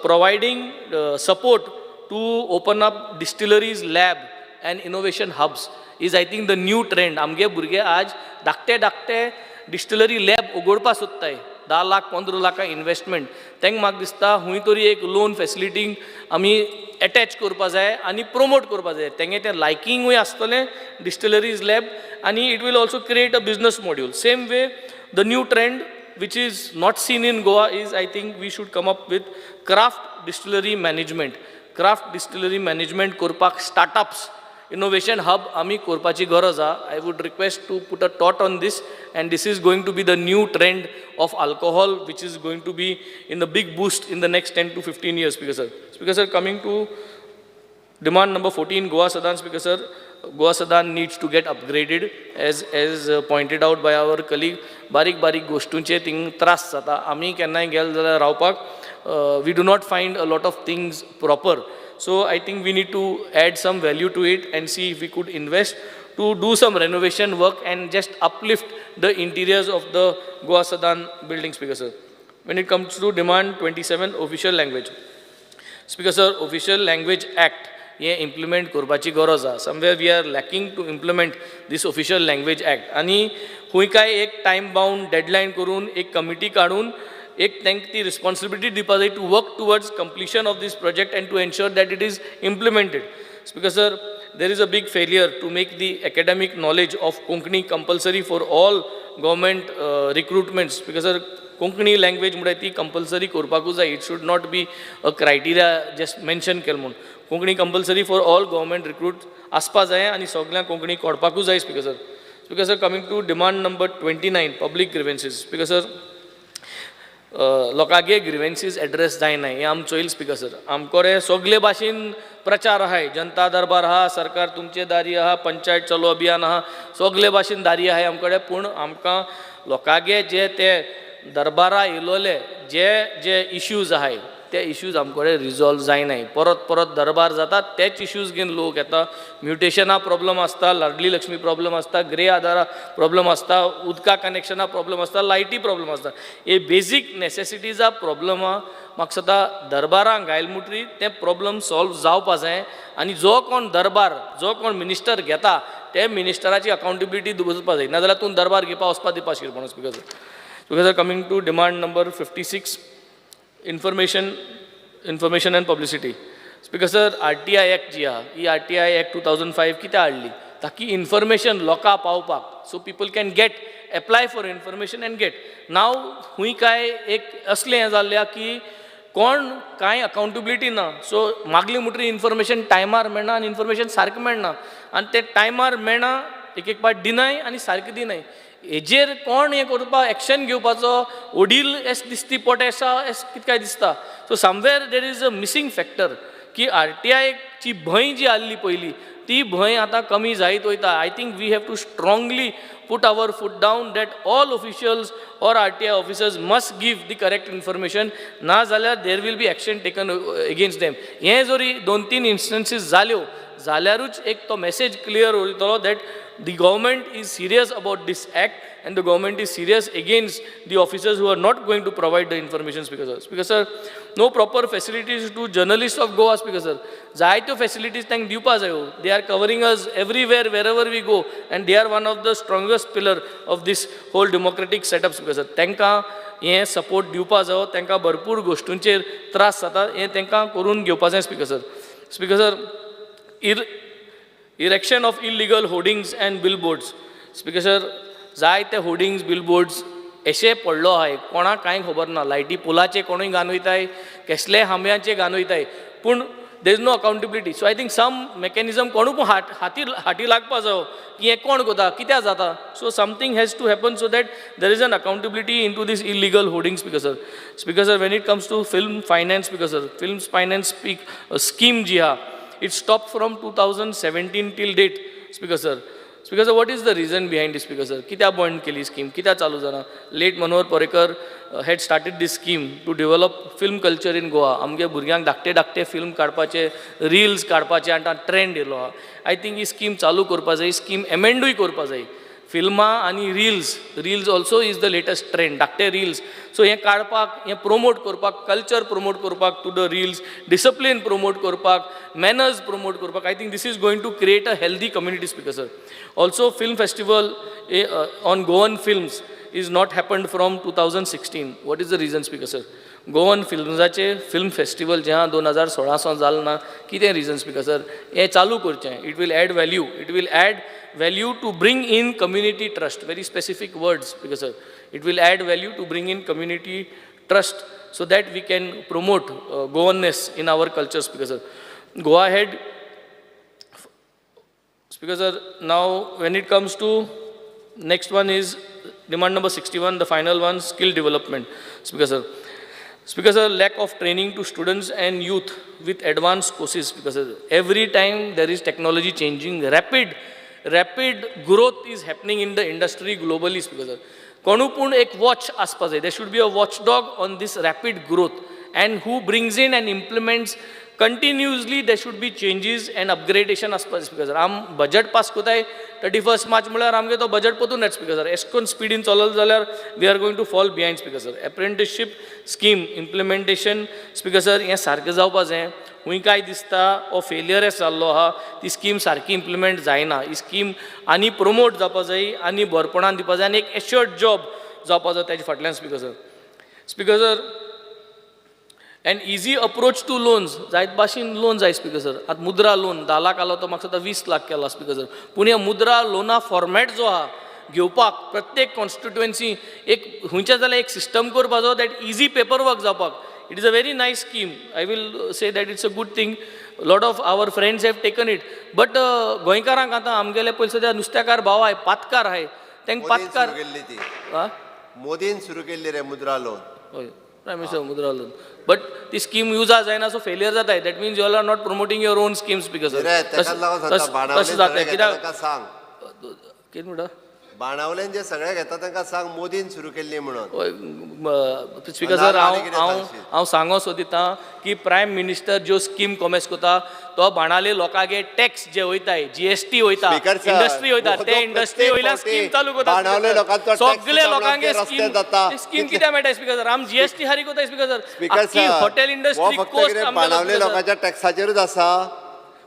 providing support to open up distilleries, lab and innovation hubs is, I think, the new trend. आमगे भुरगे आज धाकटे धाकटे distillery lab उगडपा सोदताय, 10 लाख 15 लाखां investment. तांकां म्हाका दिसता हुंय तरी एक लोन फेसिलिटींक आमी एटॅच करपा जाय आनी प्रोमोट करपा जाय. तेंगे तें लायकिंगूय आसतलें डिस्टिलरीज लॅब आनी it will also create a business module. Same way, the new trend which is not seen in Goa is, I think, we should come up with craft distillery management. Craft distillery management करपाक startups. innovation hub आमी करपाची गरज आहा. I would request to put a thought on this, and this is going to be the new trend of alcohol, which is going to be in the big boost in the next 10 to 15 years. Speaker sir. Speaker sir, coming to demand number 14, Goa Sadan. Speaker sir, Goa Sadan needs to get upgraded, as pointed out by our colleague. बारीक बारीक गोश्टींचे thing त्रास जाता. आमी केन्नाय गेले जाल्यार रावपाक we do not find a lot of things proper. So I think we need to add some value to it and see if we could invest to do some renovation work and just uplift the interiors of the Goa Sadan building. Speaker sir, when it comes to demand 27, official language. Speaker sir, Official Language Act हे implement करपाची गरज आहा. Somewhere we are lacking to implement this Official Language Act, आनी खूंय काय एक time bound deadline करून एक कमिटी काडून एक तांकां ती रिस्पॉन्सिबिलिटी दिवपा जाय to work towards completion of this project and to ensure that it is implemented. Speaker sir, there is a big failure to make the academic knowledge of Konkani compulsory for all government recruitments. Because sir, Konkani language म्हळ्यार ती compulsory करपाकूच जाय. It should not be a criteria just mention केल म्हूण. Konkani compulsory for all government recruit आसपा जाय आनी सगळ्यांक कोंकणी कळपाकूच जाय. Speaker sir. Speaker sir, coming to demand number 29, public grievances. Speaker sir, लोकांगे ग्रिवेन्सीज address जायना हें आम चोयल. स्पीकर सर, आमकोडे सगळे भाशेन प्रचार आहाय. जनता दरबार आहा, सरकार तुमचे दारी आहा, पंचायत चलो अभियान आहा, सगळे भाशेन दारी आहाय आमकडे. पूण आमकां लोकांगे जे ते दरबारा येयलोले जे जे इश्यूज आहाय ते इश्यूज आमकडे रिजॉल्व जायनाय. परत परत दरबार जाता, तेच इश्यूज घेवन लोक येता. म्युटेशना प्रॉब्लम आसता, लाडली लक्ष्मी प्रॉब्लम आसता, ग्रे आधारा प्रॉब्लम आसता, उदका कनेक्शना प्रॉब्लम आसता, लायटी प्रॉब्लम आसता. हे बेजीक नेसेसिटीजा प्रॉब्लम आहा. म्हाका दिसता दरबारांक घायल मुटरी ते प्रॉब्लम सॉल्व जावपा जाय आनी जो कोण दरबार जो कोण मिनिस्टर घेता ते मिनिस्टराची अकाउंटेबिलिटी दवरपा जाय, नाजाल्यार तूं दरबार घेवपा वचपा दिवपा शिरपण. Speaker sir. Speaker sir, coming to demand number 56, information and publicity. Speaker sir, RTI Act जी आहा, ही RTI Act 2005 कित्याक हाडली? ताकी इन्फॉर्मेशन लोकां पावपाक, so people can get apply for information and get. Now खूंय काय एक असलें हें जाल्लें आहा की कोण कांय अकाउंटेबिलिटी ना. सो मागली म्हणटरी इन्फॉर्मेशन टायमार मेळना आनी इन्फॉर्मेशन सारकें मेळना आनी तें टायमार मेळना, एक एक पाट दिनाय आनी सारकें दिनाय. हेजेर कोण हें करपा एक्शन घेवपाचो वडील एस दिसती पोट आसा एस कितें काय दिसता. So somewhere there is a missing factor की आरटीआयची भंय जी आहली पयलीं ती भंय आतां कमी जायत वयता. I think we have to strongly put our foot down that all officials or RTI officers must give the correct information, ना जाल्यार there will be action taken against them. हें जरी दोन तीन इन्स्टन्सीस जाल्यो जाल्यारूच एक तो मॅसेज क्लियर उरतलो that the government is serious about this act and the government is serious against the officers who are not going to provide the information. Speaker sir. Speaker sir, no proper facilities to journalists of Goa. Speaker sir, जायत्यो facilities तांकां दिवपा जायो. They are covering us everywhere, wherever we go, and they are one of the strongest pillar of this whole democratic setup. Speaker sir, तांकां हें support दिवपा जायो. तांकां भरपूर गोश्टींचेर त्रास जाता, हें तांकां करून घेवपा जाय. Speaker sir. Speaker sir, erection of illegal hoardings and billboards. Speaker sir, जायते होर्डिंग्स बिलबोर्ड्स अशे पडलो आहाय, कोणाक कांय खबर ना. लायटी पुलाचे कोणूय घालून वयताय, केसले खांब्यांचे घालून वयताय, पूण there is no accountability. So I think some mechanism कोणूय हात हाती हाती लागपा जायो की हें कोण करता, कित्याक जाता. So something has to happen so that there is an accountability into this illegal hoardings. Speaker sir. Speaker sir, when it comes to film finance, speaker sir, film finance speak scheme जी आहा, it stopped from 2017 till date. Speaker sir. Speaker sir, what is the reason behind this? Speaker sir, कित्याक बंद केली scheme, कित्याक चालू जाना? Late Manohar Parrikar had started this scheme to develop film culture in Goa. आमगे भुरग्यांक धाकटे धाकटे फिल्म काडपाचे, रिल्स काडपाचे आनी ट्रेंड येयलो आहा. I think he scheme चालू करपा जाय, स्कीम एमेंडूय करपा जाय. फिल्मां आनी reels, reels also is the latest trend, धाकटे रिल्स. सो हें काडपाक, हें promote करपाक, कल्चर promote करपाक to the reels, discipline promote करपाक, मॅनर्स promote करपाक, I think this is going to create a healthy community. Speaker sir, also film festival on Goan films is not happened from 2016. What is the reason, speaker sir? Goan फिल्म्साचे film festival जें 2016 सावन जालें ना, कितें reason speaker sir? हें चालू करचें. It will add value, it will add value to bring in community trust. Very specific words, speaker sir. It will add value to bring in community trust so that we can promote Goanness in our culture. Speaker sir, Goa had Speaker sir, now when it comes to next one is demand number 61, the final one, skill development. Speaker sir, Speaker sir, lack of training to students and youth with advanced courses. Speaker sir, every time there is technology changing, rapid growth is happening in the industry globally. Speaker sir, कोणू पूण एक watch आसपा जाय. There should be a watchdog on this rapid growth and who brings in and implements continuously. There should be changes and upgradation आसपा जाय. Speaker sir, आम budget pass कोताय 31 मार्च म्हळ्यार आमगे तो बजट पोतून येता. स्पीकर सर, एशकोन स्पिडीन चलत जाल्यार we are going to fall behind. Speaker sir, apprenticeship scheme implementation speaker sir हें सारकें जावपा जाय. खूंय काय दिसता हो फेलियरस जाल्लो आहा, ती स्कीम सारकी इम्प्लिमेंट जायना. ही स्कीम आनी प्रोमोट जावपा जाय आनी बरपणान दिवपा जाय आनी एक एश्योर्ड जॉब जावपा जाय ताजे फाटल्यान. Speaker sir, speaker sir, and easy approach to loans. जायत भाशेन लोन जाय. स्पीकर सर, आतां मुद्रा लोन 10 लाख आलो तो म्हाका दिसता 20 लाख केला. स्पीकर सर, पूण ह्या मुद्रा लोना फॉर्मेट जो आहा घेवपाक प्रत्येक कॉन्स्टिट्युएन्सी एक खंयच्या जाल्यार एक सिस्टम करपाचो that easy paper work जावपाक. It is a very nice scheme. I will say that it's a good thing. Lot of our friends have taken it. But गोंयकारांक आतां आमगेले पयलीं सद्या नुस्त्याकार भाव आहाय, पातकार आहाय, तांकां पातकार मोदीन सुरू केल्ली रे मुद्रा लोन. हय, prime minister Mudra loan. But ती स्कीम युजा जायना, सो फेलियर जाताय. That means you all are not promoting your own schemes. Speaker sir, तशें जाता कित्याक सांग कितें म्हणटा बाणावलेन जे सगळे घेता तांकां सांग मोदीन सुरू केल्ली म्हणून. स्पीकर सर, हांव हांव हांव सांगो सोदिता की प्रायम मिनिस्टर ज्यो स्कीम कॉमेस कोता तो बाणाले लोकांगे टॅक्स जे वयताय, जीएसटी वयता, इंडस्ट्री वयता, ते इंडस्ट्री वयल्यान स्कीम चालू कोता. सगळे लोकांगे स्कीम स्कीम कित्याक मेळटा? स्पीकर सर, आम जीएसटी हारी कोताय. स्पीकर सर, आख्खी हॉटेल इंडस्ट्री कोस्ट बाणावले लोकांच्या टॅक्साचेरूच आसा.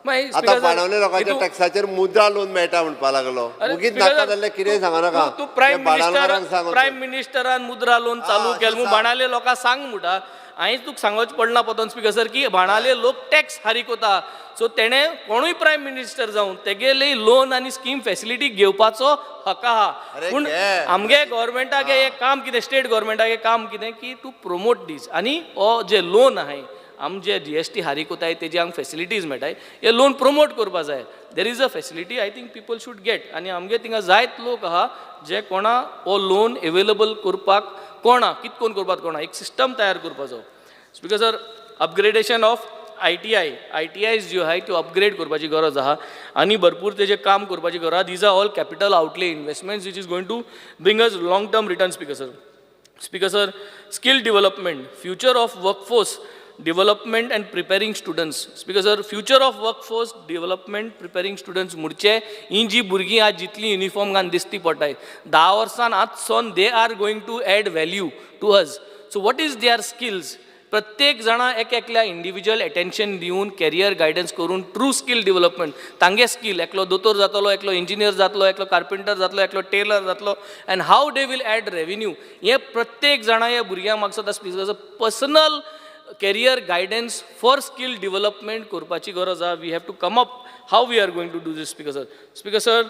आतां बाणावले लोकांच्या टॅक्साचेर मुद्रा लोन मेळटा म्हणपा लागलो. मुगीत नाका जाल्यार कितें सांगू नाका. तूं प्रायम मिनिस्टर, प्रायम मिनिस्टरान मुद्रा लोन चालू केलें म्हूण बाणाले लोकांक सांग म्हणटा. हांवें तुका सांगोच पडना पोतोन स्पीकर सर की बाणाले लोक टॅक्स हारीक वता. सो तेणें कोणूय प्रायम मिनिस्टर जावं तेगेली लोन आनी स्कीम फेसिलिटी घेवपाचो हक आहा. पूण आमगे गव्हर्मेंटागे हें काम कितें, स्टेट गव्हर्मेंटागे काम कितें की टू प्रोमोट दीस. आनी हो जे लोन आहाय आम जे जीएसटी हारीक कोताय तेजी आमकां फेसिलिटीज मेळटाय, हे लोन प्रोमोट करपा जाय. There is a facility I think people should get. आनी आमगे थिंगा जायत लोक आहा जे कोणा हो लोन एवेलेबल करपाक कोणा कित कोण करपाक कोणा एक सिस्टम तयार करपाचो. Speaker sir, upgradation of ITI, ITIs ज्यो आहाय त्यो अपग्रेड करपाची गरज आहा आनी भरपूर तेजें काम करपाची गरज आहा. These are all capital outlay investments which is going to bring us long term return. Speaker sir, speaker sir, skill development, future of workforce development and preparing students. Speaker sir, future of workforce development preparing students म्हणचे ही जी भुरगीं आज जितली uniform घालून दिसती पडटाय 10 वर्सान आज सोन they are going to add value to us. So what is their skills? प्रत्येक जाणा एक एकल्या इंडिविज्युअल एटेन्शन दिवन कॅरियर गायडन्स करून ट्रू स्कील डेव्हलपमेंट तांगे स्कील, एकलो दोतोर जातलो, एकलो इंजिनियर जातलो, एकलो कार्पेंटर जातलो, एकलो टेलर जातलो, and how they will add revenue हें प्रत्येक जाणा ह्या भुरग्यांक म्हाका दिसता personal career guidance for skill development करपाची गरज आहा. We have to come up how we are going to do this. Speaker sir, speaker sir,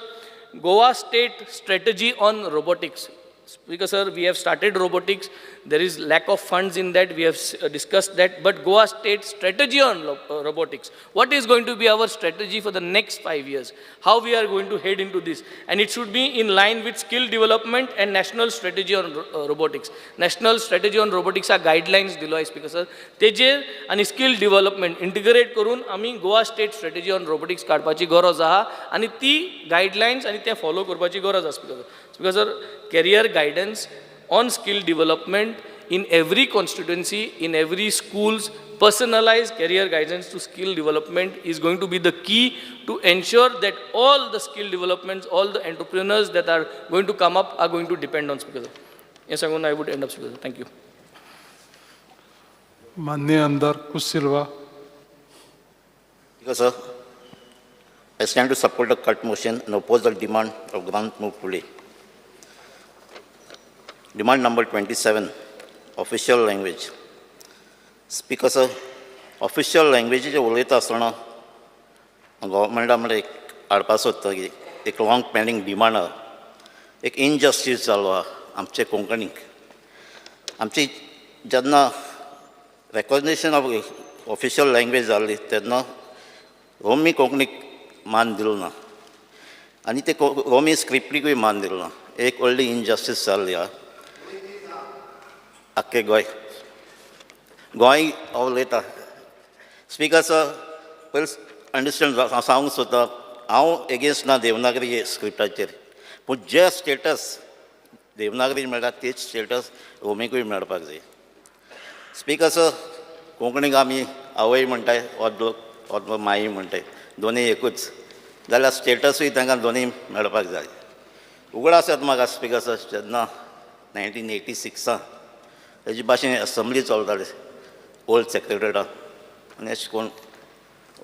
Goa state strategy on robotics. Speaker sir, we have started robotics. There is lack of funds in that. We have discussed that. But Goa state strategy on robotics. What is going to be our strategy for the next 5 years? How we are going to head into this? And it should be in line with skill development and national strategy on robotics. National strategy on robotics are guidelines दिलो आहे speaker sir. तेजेर आनी skill development integrate करून आमी Goa state strategy on robotics काडपाची गरज आहा आनी ती गायडलायन्स आनी ते फॉलो करपाची गरज आसा. Speaker sir, speaker sir, career guidance on skill development in every constituency, in every schools, personalized career guidance to skill development is going to be the key to ensure that all the skill developments, all the entrepreneurs that are going to come up are going to depend on Speaker sir. Yes, I would end up, Speaker sir. Thank you. माननीय आमदार कुसिल्वा. Speaker sir, I stand to support the cut motion and oppose the demand of grant move today. Demand number 27, official language. Speaker sir, official language उलयता आसतना गव्हर्मेंटा म्हळ्यार एक हाडपा सोदता की एक लाँग पेंडींग डिमांड आहा, एक इनजस्टीस जालो आहा आमचे कोंकणीक. आमची जेन्ना रेकॉग्नेशन ऑफ ऑफिशियल लँग्वेज जाल्ली तेन्ना रोमी कोंकणीक मान दिलो ना. आनी ते रोमी स्क्रिप्टीकूय मान दिलो ना. एक व्हडली इनजस्टीस जाल्ली आहा आख्खे गोंय गोंय हांव उलयता. स्पिकर सर, पयलीं अंडरस्टँड, हांव सांगूंक सोदता, हांव एगेन्स्ट ना देवनागरी स्क्रिप्टाचेर, पूण जे स्टेटस देवनागरी मेळटा तेच स्टेटस रोमीकूय मेळपाक जाय. स्पिकर सर, कोंकणीक आमी आवय म्हणटाय, अर्द अर्द माई म्हणटाय, दोनूय एकूच जाल्यार स्टेटसूय तांकां दोनूय मेळपाक जाय. उगडास येता म्हाका स्पिकर सर, जेन्ना 1986आन तेजे भाशेन एसेंब्ली चलताली ओल्ड सेक्रेटरीटान आनी अशें कोण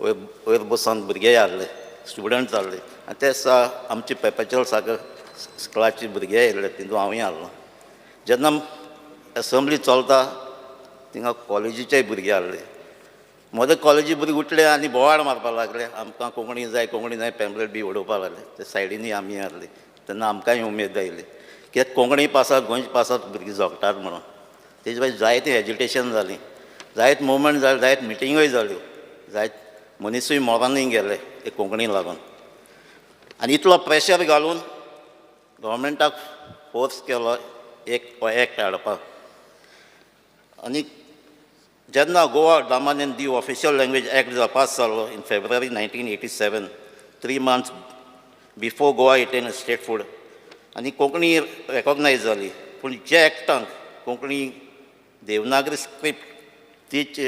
वयर वयर बसून भुरगे आहले, स्टुडंट्स आहले आनी ते दिसा आमचे पेपेचल सागर क्लासचे भुरगे येयल्ले, तितून हांवूय आहलो. जेन्ना एसेंब्ली चलता थिंगा कॉलेजीचे भुरगे आहले, म्हजे कॉलेजी भुरगे उठले आनी बोवाळ मारपाक लागले, आमकां कोंकणी जाय, कोंकणी जाय, पॅम्पलेट बी उडोवपाक लागले. ते सायडीनूय आमी आहले तेन्ना आमकांय उमेद आयली कित्याक कोंकणी पासत, गोंयचे पासत भुरगीं झगटात म्हणून. तेजे मागीर जायते एजिटेशन जालीं, जायत मुवमेंट जाले, जायत मिटिंगूय जाल्यो, जायत मनिसूय मरोनूय गेले ते कोंकणी लागून. आनी इतलो प्रेशर घालून गव्हर्मेंटाक फोर्स केलो एक हो एक्ट हाडपाक. आनी जेन्ना Goa Daman and Diu Official Language Act pass जालो in February 1987, 3 months before Goa attain statehood, आनी कोंकणी रेकोगनायज जाली, पूण जे एक्टान कोंकणी देवनागरी स्क्रिप्ट तीच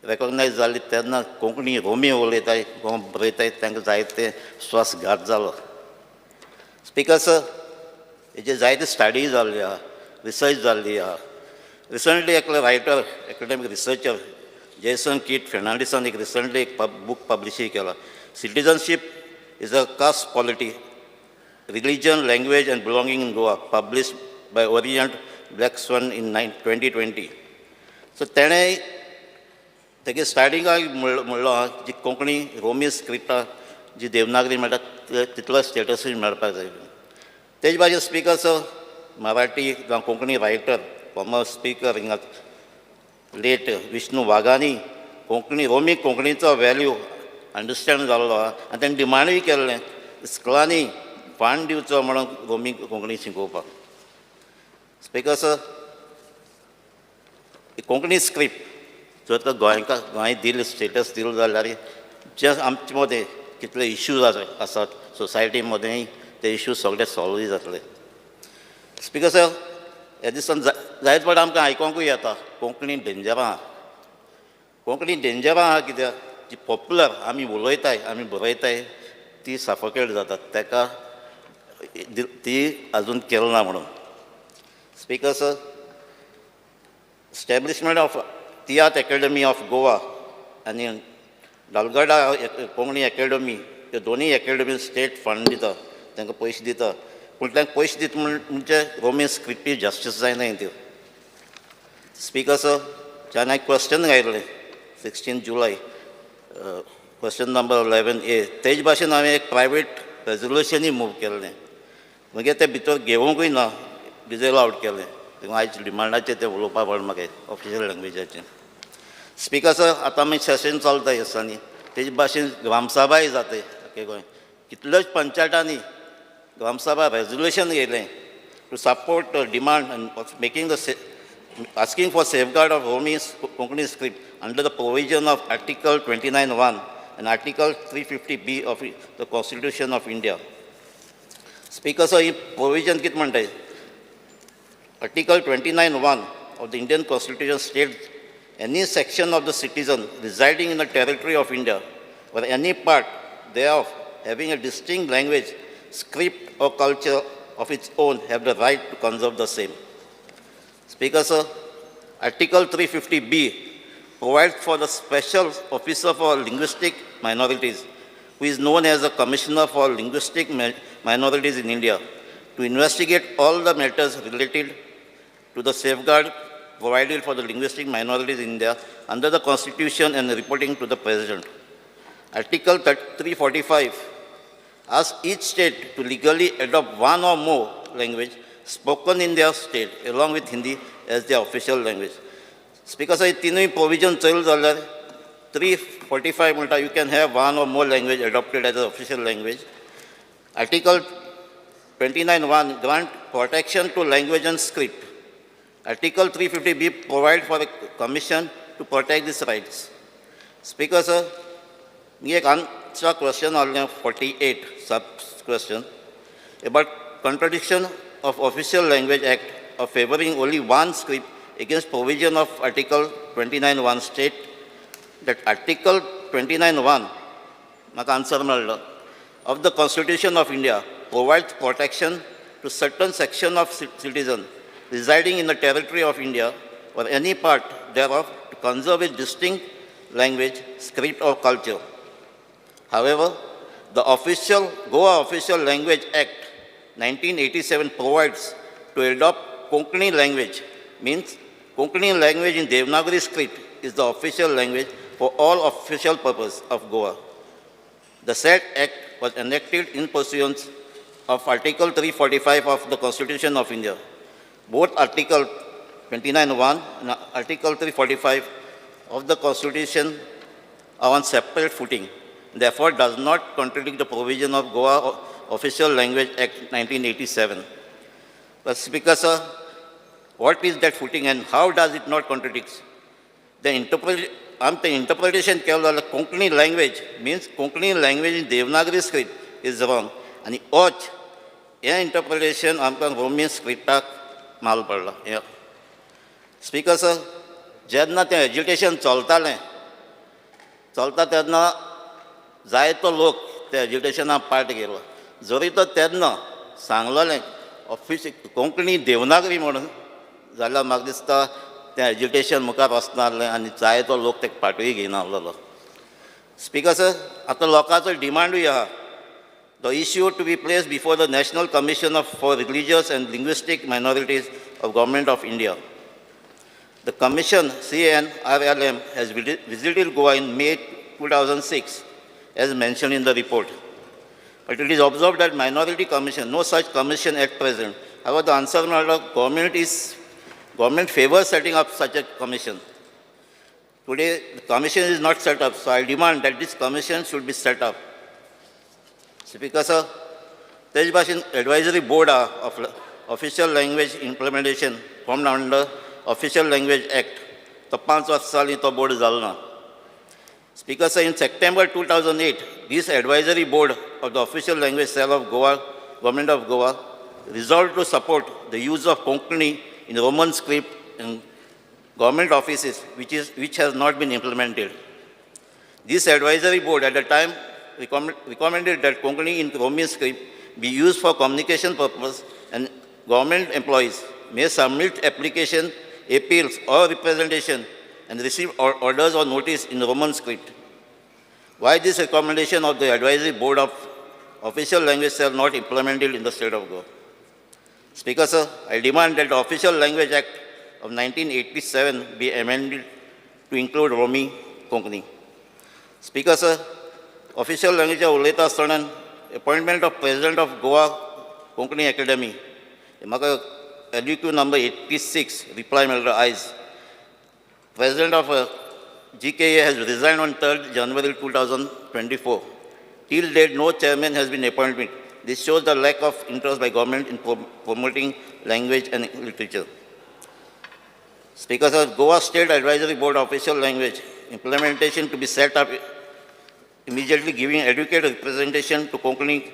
रेकोगनायज जाली तेन्ना कोंकणी रोमी उलयताय, बरयताय तांकां जायते श्वासघात जालो. स्पिकर सर, हेजे जायते स्टडी जाल्ली आहा, रिसर्च जाल्ली आहा. रिसंटली एकलो रायटर, एकाडेमीक रिसर्चर जेसन कीट फेर्नांडीसान एक रिसंटली एक बूक पब्लिशूय केला, Citizenship is a Caste Polity, Religion, Language and Belonging in Goa, publish by Orient Black Swan in 2020. So तेणें तेगे स्टार्टिंगाक म्हणलो आहा, जी कोंकणी रोमी स्क्रिप्टा जी देवनागरी मेळटा तितलो स्टेटसूय मेळपाक जाय. तेज बाजू स्पिकर सर, मराठी जावं कोंकणी रायटर, फॉर्मर स्पिकर हिंगा लेट विष्णू वाघानी कोंकणी रोमी कोंकणीचो व्हॅल्यू अंडरस्टँड जाल्लो आहा आनी तेणें डिमांडूय केल्लें स्कुलांनी फंड दिवचो म्हणून रोमी कोंकणी शिकोवपाक. स्पिकर सर, कोंकणी स्क्रिप्ट जर तर गोंयकार गोंय दिल स्टेटस दिलो जाल्यार जे आमचे मदें कितले इश्यूज आसात सोसायटी मदें, ते इश्यूज सगळे सॉल्वूय जातले. स्पिकर सर, ह्या दिसान जायत फावट आमकां आयकोंकूय येता, कोंकणी डेंजरां आहा, कोंकणी डेंजरां आहा. कित्याक जी पॉप्युलर आमी उलयताय, आमी बरयताय, ती सफोकेट जातात, ताका ती अजून केल ना म्हणून. Speaker sir, establishment of Tiatr Academy of Goa आनी डालगडा कोंकणी एकेडमी, ह्यो दोनूय एकेडमी स्टेट फंड दिता, तांकां पयशे दिता, पूण तांकां पयशे दिता म्हणजे रोमी स्क्रिप्टी जस्टीस जायना त्यो. स्पिकर सर, जेन्ना एक question घायल्लें 16 July, question number 11A, तेज भाशेन हांवें एक प्रायवेट रेजोल्युशनूय मूव केल्लें. मागीर तें भितर घेवंकूय ना, डिजल आवट केलें. देखून आयज डिमांडाचेर तें उलोवपा पडलें म्हाका ऑफिशियल लँग्वेजाचेर. स्पिकर सर, आतां आमी सेशन चलता ह्या दिसांनी, तेजे भाशेन ग्रामसभाय जाता आख्खे गोंय. कितल्योच पंचायतांनी ग्रामसभा रेजोल्युशन घेयलें to support the demand and making the asking for safeguard of Romi Konkani script under the provision of Article 29(1) and Article 350B of the Constitution of India. Speaker sir, he provision कितें म्हणटाय? Article 29(1) of the Indian Constitution states any section of the citizen residing in the territory of India or any part thereof having a distinct language, script or culture of its own have the right to conserve the same. Speaker sir, Article 350B provides for the special officer for linguistic minorities, who is known as the Commissioner for Linguistic Minorities in India, to investigate all the matters related to the safeguard provided for the linguistic minorities in India under the Constitution and reporting to the President. Article 345 asks each state to legally adopt one or more language spoken in their state along with Hindi as their official language. Speaker sir, तिनूय provision चोयलें जाल्यार 345 म्हणटा you can have one or more language adopted as a official language. Article 29(1) grant protection to language and script. Article 350B provide for a commission to protect these rights. Speaker sir, एक आमचा question आसलें 48 sub question about contradiction of Official Language Act of favoring only one script against provision of Article 29(1) state that Article 29(1) म्हाका answer मेळ्ळो of the Constitution of India provides protection to certain section of citizen residing in the territory of India or any part thereof to conserve its distinct language, script or culture. However, the official Goa Official Language Act 1987 provides to adopt Konkani language, means Konkani language in Devanagari script is the official language for all official purpose of Goa. The said act was enacted in pursuance of Article 345 of the Constitution of India. Both Article 29(1) and Article 345 of the Constitution are on separate footing, therefore does not contradict the provision of Goa Official Language Act 1987. But Speaker sir, what is that footing and how does it not contradict? The interpretation केलें जाल्यार Konkani language means Konkani language in Devanagari script is wrong. आनी ouch हें interpretation आमकां रोमी स्क्रिप्टाक माल पडला. Speaker sir, जेन्ना तें education चलतालें चलता तेन्ना जायतो लोक त्या एज्युकेशनाक पार्ट घेयलो. जरी तो तेन्ना सांगलोलें ऑफिस कोंकणी देवनागरी म्हणून जाल्यार म्हाका दिसता तें एज्युकेशन मुखार वचनासलें आनी जायतो लोक ते पार्टूय घेयना आहलोलो. स्पीकर सर, आतां लोकांचो डिमांडूय आहा. The issue to be placed before the National Commission for Religious and Linguistic Minorities of Government of India. The Commission, CNRLM, has visited Goa in May 2006, as mentioned in the report. But it is observed that Minority Commission, no such commission at present. However, the answer government favors setting up such a commission. Today, the commission is not set up, so I demand that this commission should be set up. Speaker sir, तेज भाशेन advisory board of official language implementation formed under Official Language Act, तो 5 वर्सां जालीं तो board जालो ना. Speaker sir, in September 2008, this advisory board of the Official Language Cell of Goa, Government of Goa, resolved to support the use of Konkani in Roman script in government offices, which has not been implemented. This advisory board at the time recommended that Konkani in Roman script be used for communication purpose and government employees may submit application, appeals or representation and receive orders or notice in Roman script. Why this recommendation of the advisory board of official language cell not implemented in the state of Goa? Speaker sir, I demand that the Official Language Act of 1987 be amended to include Romi Konkani. Speaker sir, official language उलयता आसतना appointment of President of Goa Konkani Academy, म्हाका LUQ number 86 reply मेळ्ळो आयज. President of GKA has resigned on 3rd January 2024. Till date, no chairman has been appointed. This shows the lack of interest by government in promoting language and literature. Speaker sir, Goa State Advisory Board Official Language implementation to be set up immediately, giving adequate representation to Konkani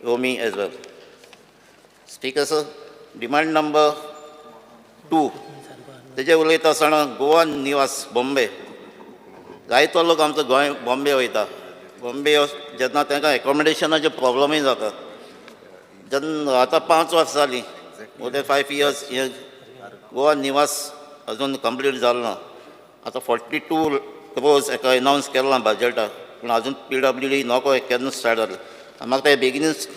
Romi as well. Speaker sir, demand number 2, तेजे उलयता आसतना गोवा निवास बॉम्बे, जायतो लोक आमचो गोंय बॉम्बे वयता. बॉम्बे जेन्ना तांकां एकोमोडेशनाचे प्रॉब्लमूय जाता. जेन्ना आतां 5 वर्सां जालीं, मोर दॅन 5 इयर्स हे गोवा निवास अजून कंप्लीट जालो ना. आतां 42 crores एका एनावन्स केलां बजटाक, पूण अजून PWD नको केन्ना स्टार्ट जालें. म्हाका तें बेगीनच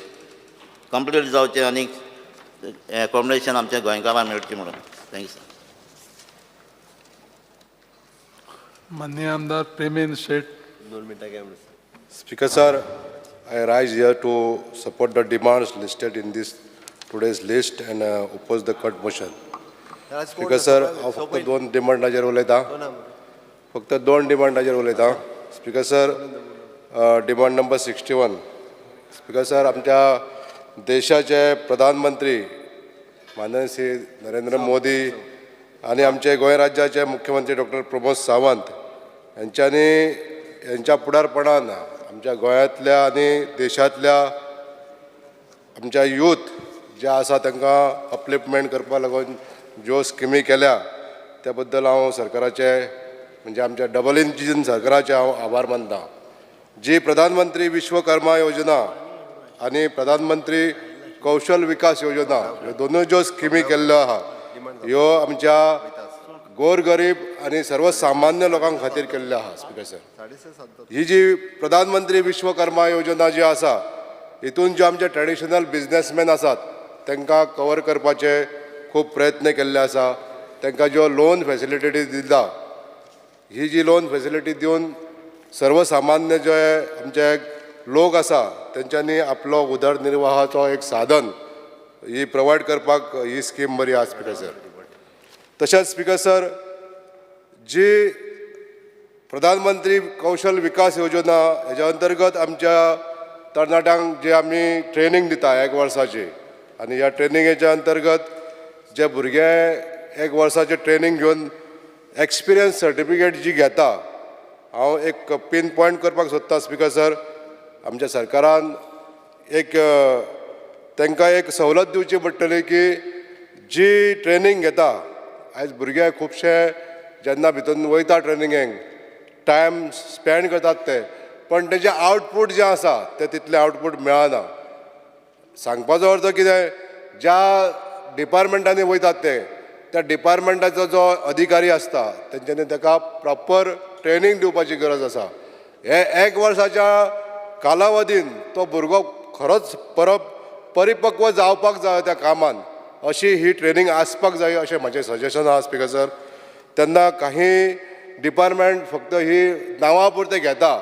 कंप्लीट जावचें आनी एकोमोडेशन आमच्या गोंयकारांक मेळचें म्हणून. Thank you sir. माननीय आमदार Premendra Shet. Speaker sir, I rise here to support the demands listed in this today's list and oppose the cut motion. Speaker sir, हांव फक्त 2 डिमांडाचेर उलयतां. फक्त 2 डिमांडाचेर उलयतां. Speaker sir, demand number 61, speaker sir, आमच्या देशाचे प्रधानमंत्री माननीय श्री नरेंद्र मोदी आनी आमचे गोंय राज्याचे मुख्यमंत्री डॉक्टर प्रमोद सावंत यांच्यानी यांच्या फुडारपणान आमच्या गोंयांतल्या आनी देशांतल्या आमच्या यूथ जे आसा तांकां अपलिफ्टमेंट करपा लागून ज्यो स्किमी केल्या त्या बद्दल हांव सरकाराचे, म्हणजे आमच्या डबल इंजीन सरकाराचे हांव आभार मानता. जी प्रधानमंत्री विश्वकर्मा योजना आनी प्रधानमंत्री कौशल विकास योजना ह्यो दोनूय ज्यो स्किमी केल्ल्यो आहा ह्यो आमच्या गोरगरीब आनी सर्वसामान्य लोकां खातीर केल्ल्यो आहा. स्पीकर सर, ही जी प्रधानमंत्री विश्वकर्मा योजना जी आसा हितून जे आमचे ट्रेडिशनल बिजनेसमॅन आसात तांकां कवर करपाचे खूब प्रयत्न केल्ले आसा. तांकां ज्यो लोन फेसिलिटी दिता, ही जी लोन फेसिलिटी दिवन सर्वसामान्य जे आमचे लोक आसा तेंच्यांनी आपलो उदरनिर्वाहाचो एक साधन ही प्रोवायड करपाक ही स्कीम बरी आसा. स्पीकर सर, तशेंच स्पीकर सर, जी प्रधानमंत्री कौशल विकास योजना हेज्या अंतर्गत आमच्या तरणाट्यांक जे आमी ट्रेनींग दिता एक वर्साची, आनी ह्या ट्रेनिंगेच्या अंतर्गत जे भुरगे एक वर्साचें ट्रेनींग घेवन एक्सपिरियन्स सर्टिफिकेट जी घेता, हांव एक पीन पॉयंट करपाक सोदतां. स्पीकर सर, आमच्या सरकारान एक तांकां एक सवलत दिवची पडटली की जी ट्रेनींग घेता, आयज भुरगे खुबशे जेन्ना भितर वयता ट्रेनिंगेक टायम स्पेंड करतात ते, पण तेजें आवटपूट जें आसा तें तितलें आवटपूट मेळना. सांगपाचो अर्थ कितें, ज्या डिपार्टमेंटांनी वयतात ते त्या डिपार्टमेंटाचो जो अधिकारी आसता तेंच्यांनी ताका प्रॉपर ट्रेनींग दिवपाची गरज आसा. हे एक वर्साच्या कालावधीन तो भुरगो खरोच परत परिपक्व जावपाक जाय त्या कामान, अशी ही ट्रेनींग आसपाक जाय अशें म्हाजें सजेशन आसा. स्पीकर सर, तेन्ना काही डिपार्टमेंट फक्त ही नांवा पुरतें घेता.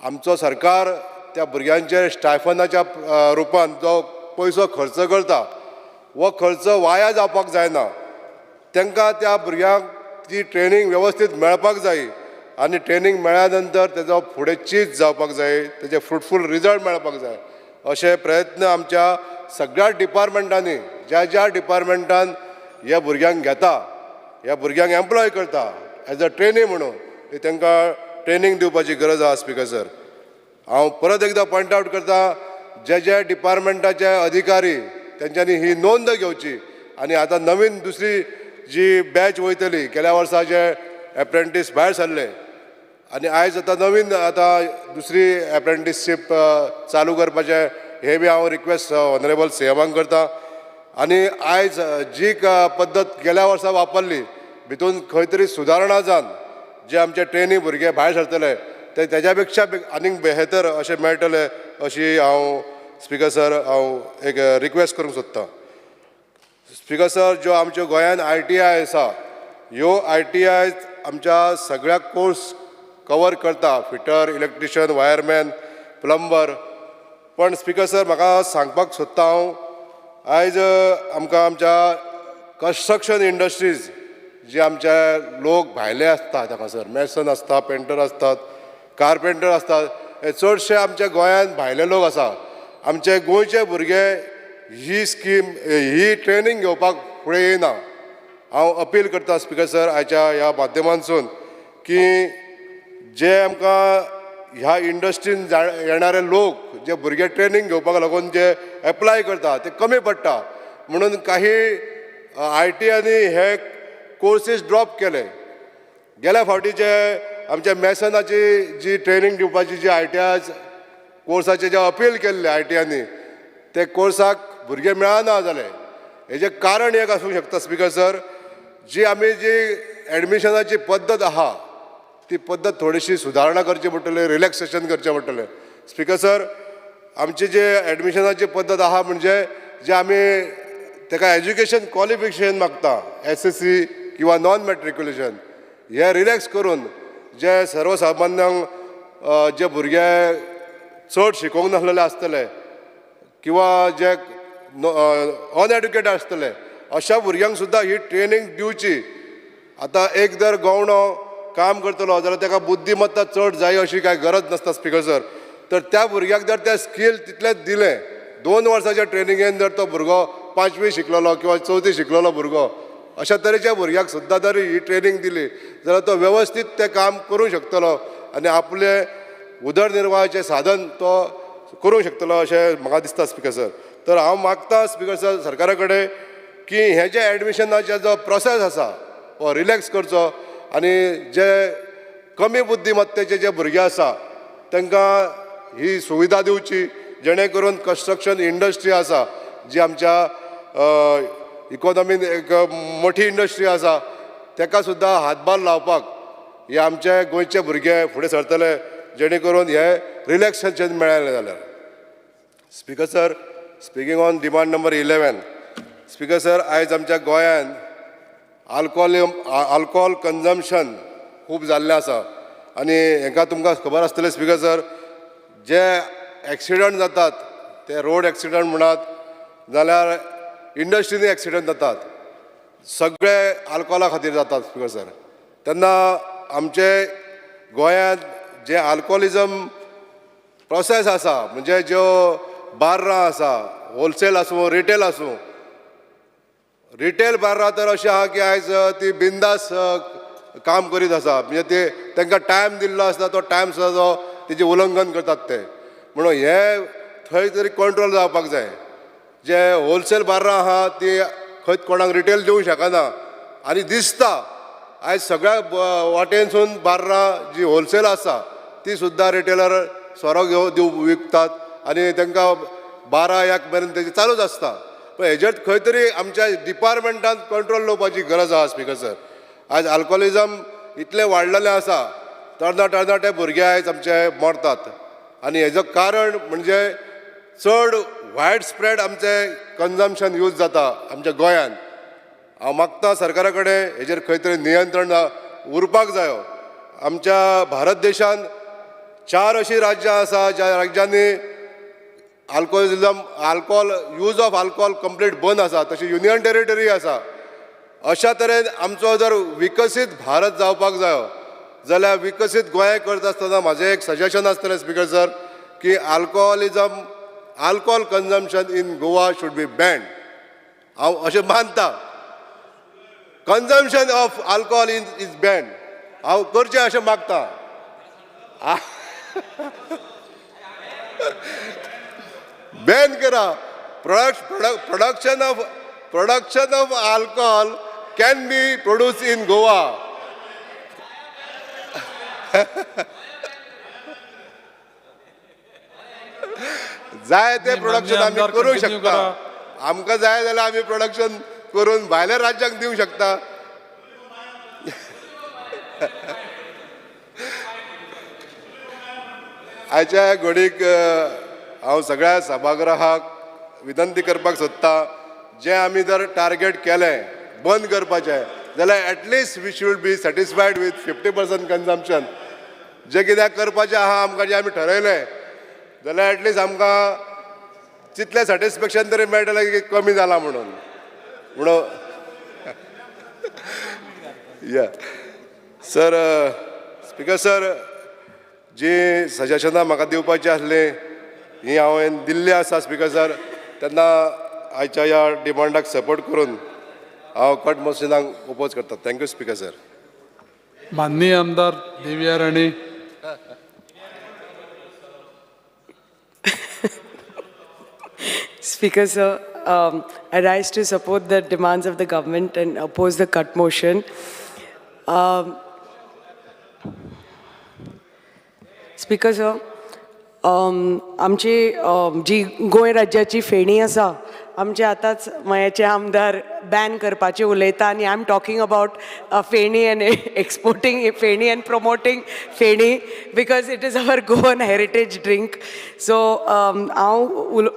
आमचो सरकार त्या भुरग्यांचेर स्टायफनाच्या रुपान जो पयसो खर्च करता हो खर्च वाया जावपाक जायना. तांकां त्या भुरग्यांक ती ट्रेनींग वेवस्थीत मेळपाक जाय आनी ट्रेनींग मेळ्ळ्या नंतर तेजो फुडें चीज जावपाक जाय, तेजे फ्रुटफूल रिजल्ट मेळपाक जाय. अशे प्रयत्न आमच्या सगळ्या डिपार्टमेंटांनी, ज्या ज्या डिपार्टमेंटान ह्या भुरग्यांक घेता, ह्या भुरग्यांक एम्प्लॉय करता एज अ ट्रेनी म्हणून, तांकां ट्रेनींग दिवपाची गरज आसा. स्पीकर सर, हांव परत एकदां पॉयंट आवट करता, जे जे डिपार्टमेंटाचे अधिकारी तेंच्यांनी ही नोंद घेवची. आनी आतां नवीन दुसरी जी बॅच वयतली, गेल्या वर्सा जे एप्रेंटीस भायर सरले आनी आयज आतां नवीन आतां दुसरी एप्रेंटीसशीप चालू करपाचें हे बी हांव रिक्वेस्ट ऑनरेबल सीएमाक करता. आनी आयज जी पद्दत गेल्या वर्सा वापरली भितून खंय तरी सुदारणा जावन जे आमचे ट्रेनी भुरगे भायर सरतले ते तेज्या पेक्षा आनीक बेहतर अशें मेळटले अशी हांव स्पीकर सर हांव एक रिक्वेस्ट करूंक सोदतां. स्पीकर सर, ज्यो आमच्यो गोंयान ITI आसा, ह्यो ITI आमच्या सगळ्या कोर्स कवर करता, फिटर, इलेक्ट्रिशियन, वायरमॅन, प्लंबर. पण स्पीकर सर, म्हाका सांगपाक सोदता हांव, आयज आमकां आमच्या कन्स्ट्रक्शन इंडस्ट्रीज जे आमचे लोक भायले आसता हांगासर, मेसन आसता, पेंटर आसतात, कारपेंटर आसतात, हे चडशे आमच्या गोंयांत भायले लोक आसा. आमचे गोंयचे भुरगे ही स्कीम ही ट्रेनींग घेवपाक फुडें येयना. हांव अपील करता स्पीकर सर आयच्या ह्या माध्यमांतसून की जे आमकां ह्या इंडस्ट्रीन येणारे लोक जे भुरगे ट्रेनींग घेवपाक लागून जे एप्लाय करता ते कमी पडटा, म्हणून काही ITIनी हे कोर्सीस ड्रॉप केले. गेल्या फावटी जे आमच्या मेसनाची जी ट्रेनींग दिवपाची जी ITI कोर्साचे जे अपील केल्ले ITIनी, ते कोर्साक भुरगे मेळना जाले. हेजें कारण एक आसूंक शकता स्पीकर सर, जी आमी जी एडमिशनाची पद्दत आहा ती पद्दत थोडीशी सुदारणा करची पडटली, रिलॅक्सेशन करचें पडटलें. स्पीकर सर, आमची जे एडमिशनाची पद्दत आहा म्हणजे जे आमी ताका एज्युकेशन क्वॉलिफिकेशन मागता, SSC किंवा नॉन मॅट्रिक्युलेशन, हे रिलॅक्स करून जे सर्वसामान्यांक जे भुरगे चड शिकोवंक नासलेले आसतले किंवा जे अनएड्युकेटेड आसतले अशा भुरग्यांक सुद्दां ही ट्रेनींग दिवची. आतां एक जर गवणो काम करतलो जाल्यार ताका बुद्धिमत्ता चड जाय अशी कांय गरज नासता स्पीकर सर. तर त्या भुरग्याक जर तें स्कील तितलेंच दिलें, 2 वर्साच्या ट्रेनिंगेन जर तो भुरगो 5वी शिकलेलो किंवा 4थी शिकलेलो भुरगो, अशा तरेच्या भुरग्याक सुद्दां जर ही ट्रेनींग दिली जाल्यार तो वेवस्थीत तें काम करूंक शकतलो आनी आपले उदरनिर्वाहाचें साधन तो करूंक शकतलो अशें म्हाका दिसता स्पिकर सर. तर हांव मागता स्पिकर सर सरकारा कडेन की हें जें एडमिशनाचें जो प्रोसेस आसा हो रिलॅक्स करचो आनी जे कमी बुद्धिमत्तेचे जे भुरगे आसा तांकां ही सुविधा दिवची, जेणे करून कन्स्ट्रक्शन इंडस्ट्री आसा जी आमच्या इकोनॉमीन एक मोठी इंडस्ट्री आसा ताका सुद्दां हातभार लावपाक हे आमचे गोंयचे भुरगे फुडें सरतले, जेणे करून हे रिलॅक्सेशन मेळ्ळें जाल्यार. Speaker sir, speaking on demand number 11, speaker sir, आयज आमच्या गोंयांत आल्कोहोल कन्जम्पशन खूब जाल्लें आसा आनी हेका तुमकां खबर आसतलें स्पिकर सर, जे एक्सिडंट जातात ते रोड एक्सिडंट म्हणात जाल्यार इंडस्ट्रीनी एक्सिडंट जातात, सगळे आल्कोहोला खातीर जातात स्पिकर सर. तेन्ना आमचे गोंयांत जे आल्कोहोलिजम प्रोसेस आसा, म्हणजे ज्यो बार्रां आसा, होलसेल आसूं रिटेल आसूं, रिटेल बार्रां तर अशें आहा की आयज ती बिंदास काम करीत आसा, म्हणजे ते तांकां टायम दिल्लो आसता तो टायम सुद्दां तो तेजें उल्लंघन करतात ते. म्हणून हे थंय तरी कंट्रोल जावपाक जाय. जे होलसेल बार्रां आहा ती खंयच कोणाक रिटेल दिवंक शकना आनी दिसता आयज सगळ्या वाटेनसून बार्रां जी होलसेल आसा ती सुद्दां रिटेलर सोरो घेवन दिव विकतात आनी तांकां 12-1 मेरेन तेजें चालूच आसता. पूण हेजेर खंय तरी आमच्या डिपार्टमेंटान कंट्रोल दवरपाची गरज आहा स्पिकर सर. आयज आल्कोहोलिजम इतलें वाडलेलें आसा, तरणाटे भुरगे आयज आमचे मरतात आनी हेजो कारण म्हणजे चड वायड स्प्रेड आमचें कन्जम्पशन यूज जाता आमच्या गोंयांत. हांव मागता सरकारा कडेन हेजेर खंय तरी नियंत्रण उरपाक जायो. आमच्या भारत देशांत 4 अशीं राज्यां आसा ज्या राज्यांनी alcohol use of alcohol complete बंद आसा, तशी युनियन टेरिटरी आसा. अशा तरेन आमचो जर विकसीत भारत जावपाक जायो जाल्यार विकसीत गोंय करता आसतना म्हाजें एक सजेशन आसतलें स्पिकर सर की alcohol consumption in Goa should be banned. हांव अशें मानता, consumption of alcohol is banned. हांव करचें अशें मागता. बॅन करा. Production of alcohol can be produce in Goa. जाय ते प्रोडक्शन आमी करूंक शकता. आमकां जाय जाल्यार आमी प्रोडक्शन करून भायल्या राज्यांक दिवंक शकता. आयच्या घडीक हांव सगळ्या सभागृहाक विनंती करपाक सोदता, जें आमी जर टार्गेट केलें बंद करपाचें जाल्यार at least we should be satisfied with 50% consumption. जें कितें करपाचें आहा आमकां, जें आमी ठरयलें जाल्यार एटलिस्ट आमकां तितलें सॅटिस्फेक्शन तरी मेळटलें की कमी जालां म्हणून. म्हणून या सर, स्पिकर सर, जी सजेशनां म्हाका दिवपाची आसलीं ही हांवें दिल्ली आसा स्पिकर सर. तेन्ना आयच्या ह्या डिमांडाक सपोर्ट करून हांव कट मोशनाक ओपोज करता. Thank you speaker sir. माननीय आमदार Divya Rane. Speaker sir, I rise to support the demands of the government and oppose the cut motion. Speaker sir, आमची जी गोंय राज्याची फेणी आसा, आमचे आतांच मयाचे आमदार बॅन करपाचे उलयता आनी I am talking about feni and exporting feni and promoting feni because it is our Goan heritage drink. So हांव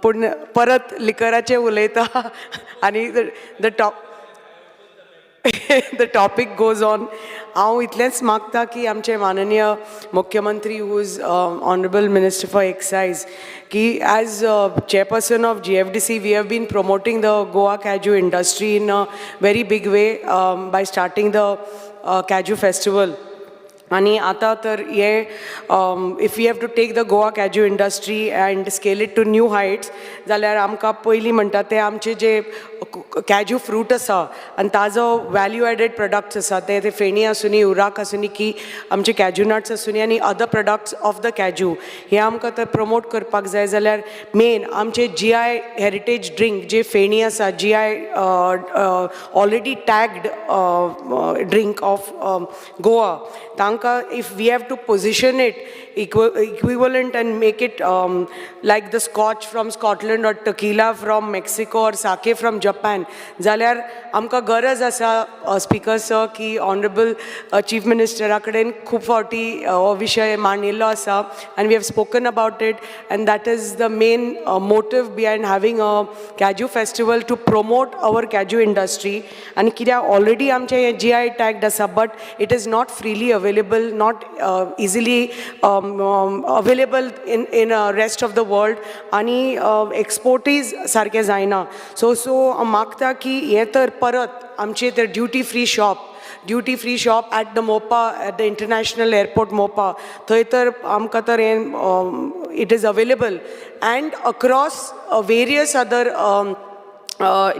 पूण परत लिकराचें उलयता आनी the the topic goes on. हांव इतलेंच मागता की आमचे माननीय मुख्यमंत्री who is honourable minister for excise की as chairperson of GFDC we have been promoting the Goa cashew industry in a very big way by starting the cashew festival. आनी आतां तर हे if you have to take the Goa cashew industry and scale it to new heights जाल्यार आमकां पयलीं म्हणटा ते आमचे जे कॅज्यू फ्रूट आसा आनी ताजो वॅल्यू एडेड प्रोडक्ट्स आसा, ते ते फेणी आसुनी, उराक आसुनी की आमचे कॅज्यू नट्स आसुनी आनी other products of the cashew, हे आमकां तर प्रमोट करपाक जाय जाल्यार मेन आमचे जीआय हेरिटेज ड्रिंक जे फेणी आसा, GI already tagged drink of Goa, तांकां if we have to position it equivalent and make it like the scotch from Scotland or tequila from Mexico or sake from Japan, जाल्यार आमकां गरज आसा speaker sir की honourable chief मिनिस्टरा कडेन खूब फावटी हो विशय मांडिल्लो आसा and we have spoken about it, and that is the main motive behind having a cashew festival to promote our cashew industry. आनी कित्याक ऑलरेडी आमचें हें जीआय टॅग्ड आसा, but it is not freely available, not easily available in rest of the world आनी एक्सपोर्टूय सारकें जायना. So मागता की हें तर परत आमचे तर duty free shop at the Mopa, at the international airport Mopa, थंय तर आमकां तर हें it is available and across various other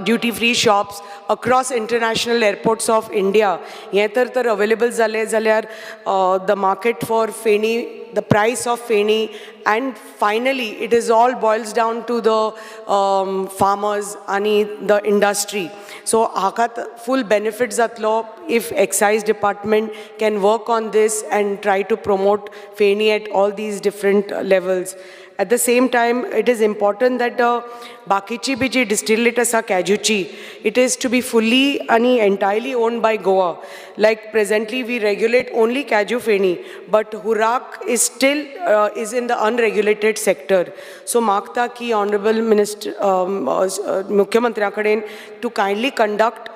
duty free shops across international airports of India, हें तर अवेलेबल जालें जाल्यार the market for feni, the price of feni, and finally it is all boils down to the farmers आनी the industry. So हाका full benefit जातलो if excise department can work on this and try to promote feni at all these different levels. At the same time, it is important that बाकीची बी जी distillate आसा कॅज्यूची, it is to be fully आनी entirely owned by Goa. Like presently we regulate only cashew feni, but hurak is still is in the unregulated sector. So मागता की honourable minister मुख्यमंत्र्या कडेन to kindly conduct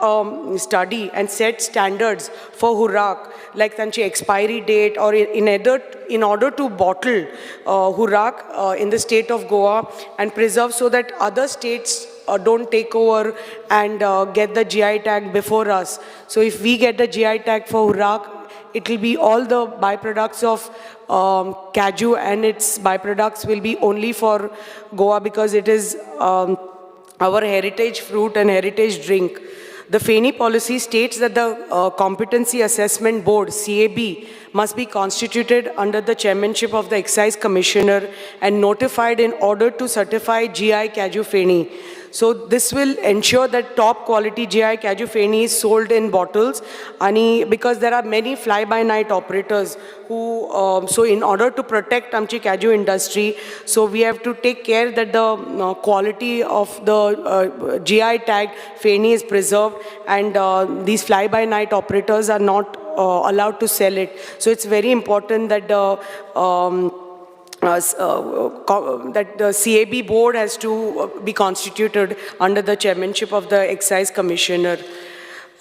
study and set standards for hurak, like तांची expiry date or in order to bottle hurak in the state of Goa and preserve so that other states don't take over and get the GI tag before us. So if we get the GI tag for hurak, it will be all the byproducts of cashew and its byproducts will be only for Goa because it is our heritage fruit and heritage drink. The Feni policy states that the Competency Assessment Board, CAB, must be constituted under the chairmanship of the Excise Commissioner and notified in order to certify GI Cashew Feni. So this will ensure that top quality GI Cashew Feni is sold in bottles, ani because there are many fly-by-night operators who, so in order to protect आमची cashew industry, so we have to take care that the quality of the GI tag Feni is preserved and these fly-by-night operators are not allowed to sell it. So it's very important that the CAB board has to be constituted under the chairmanship of the Excise Commissioner.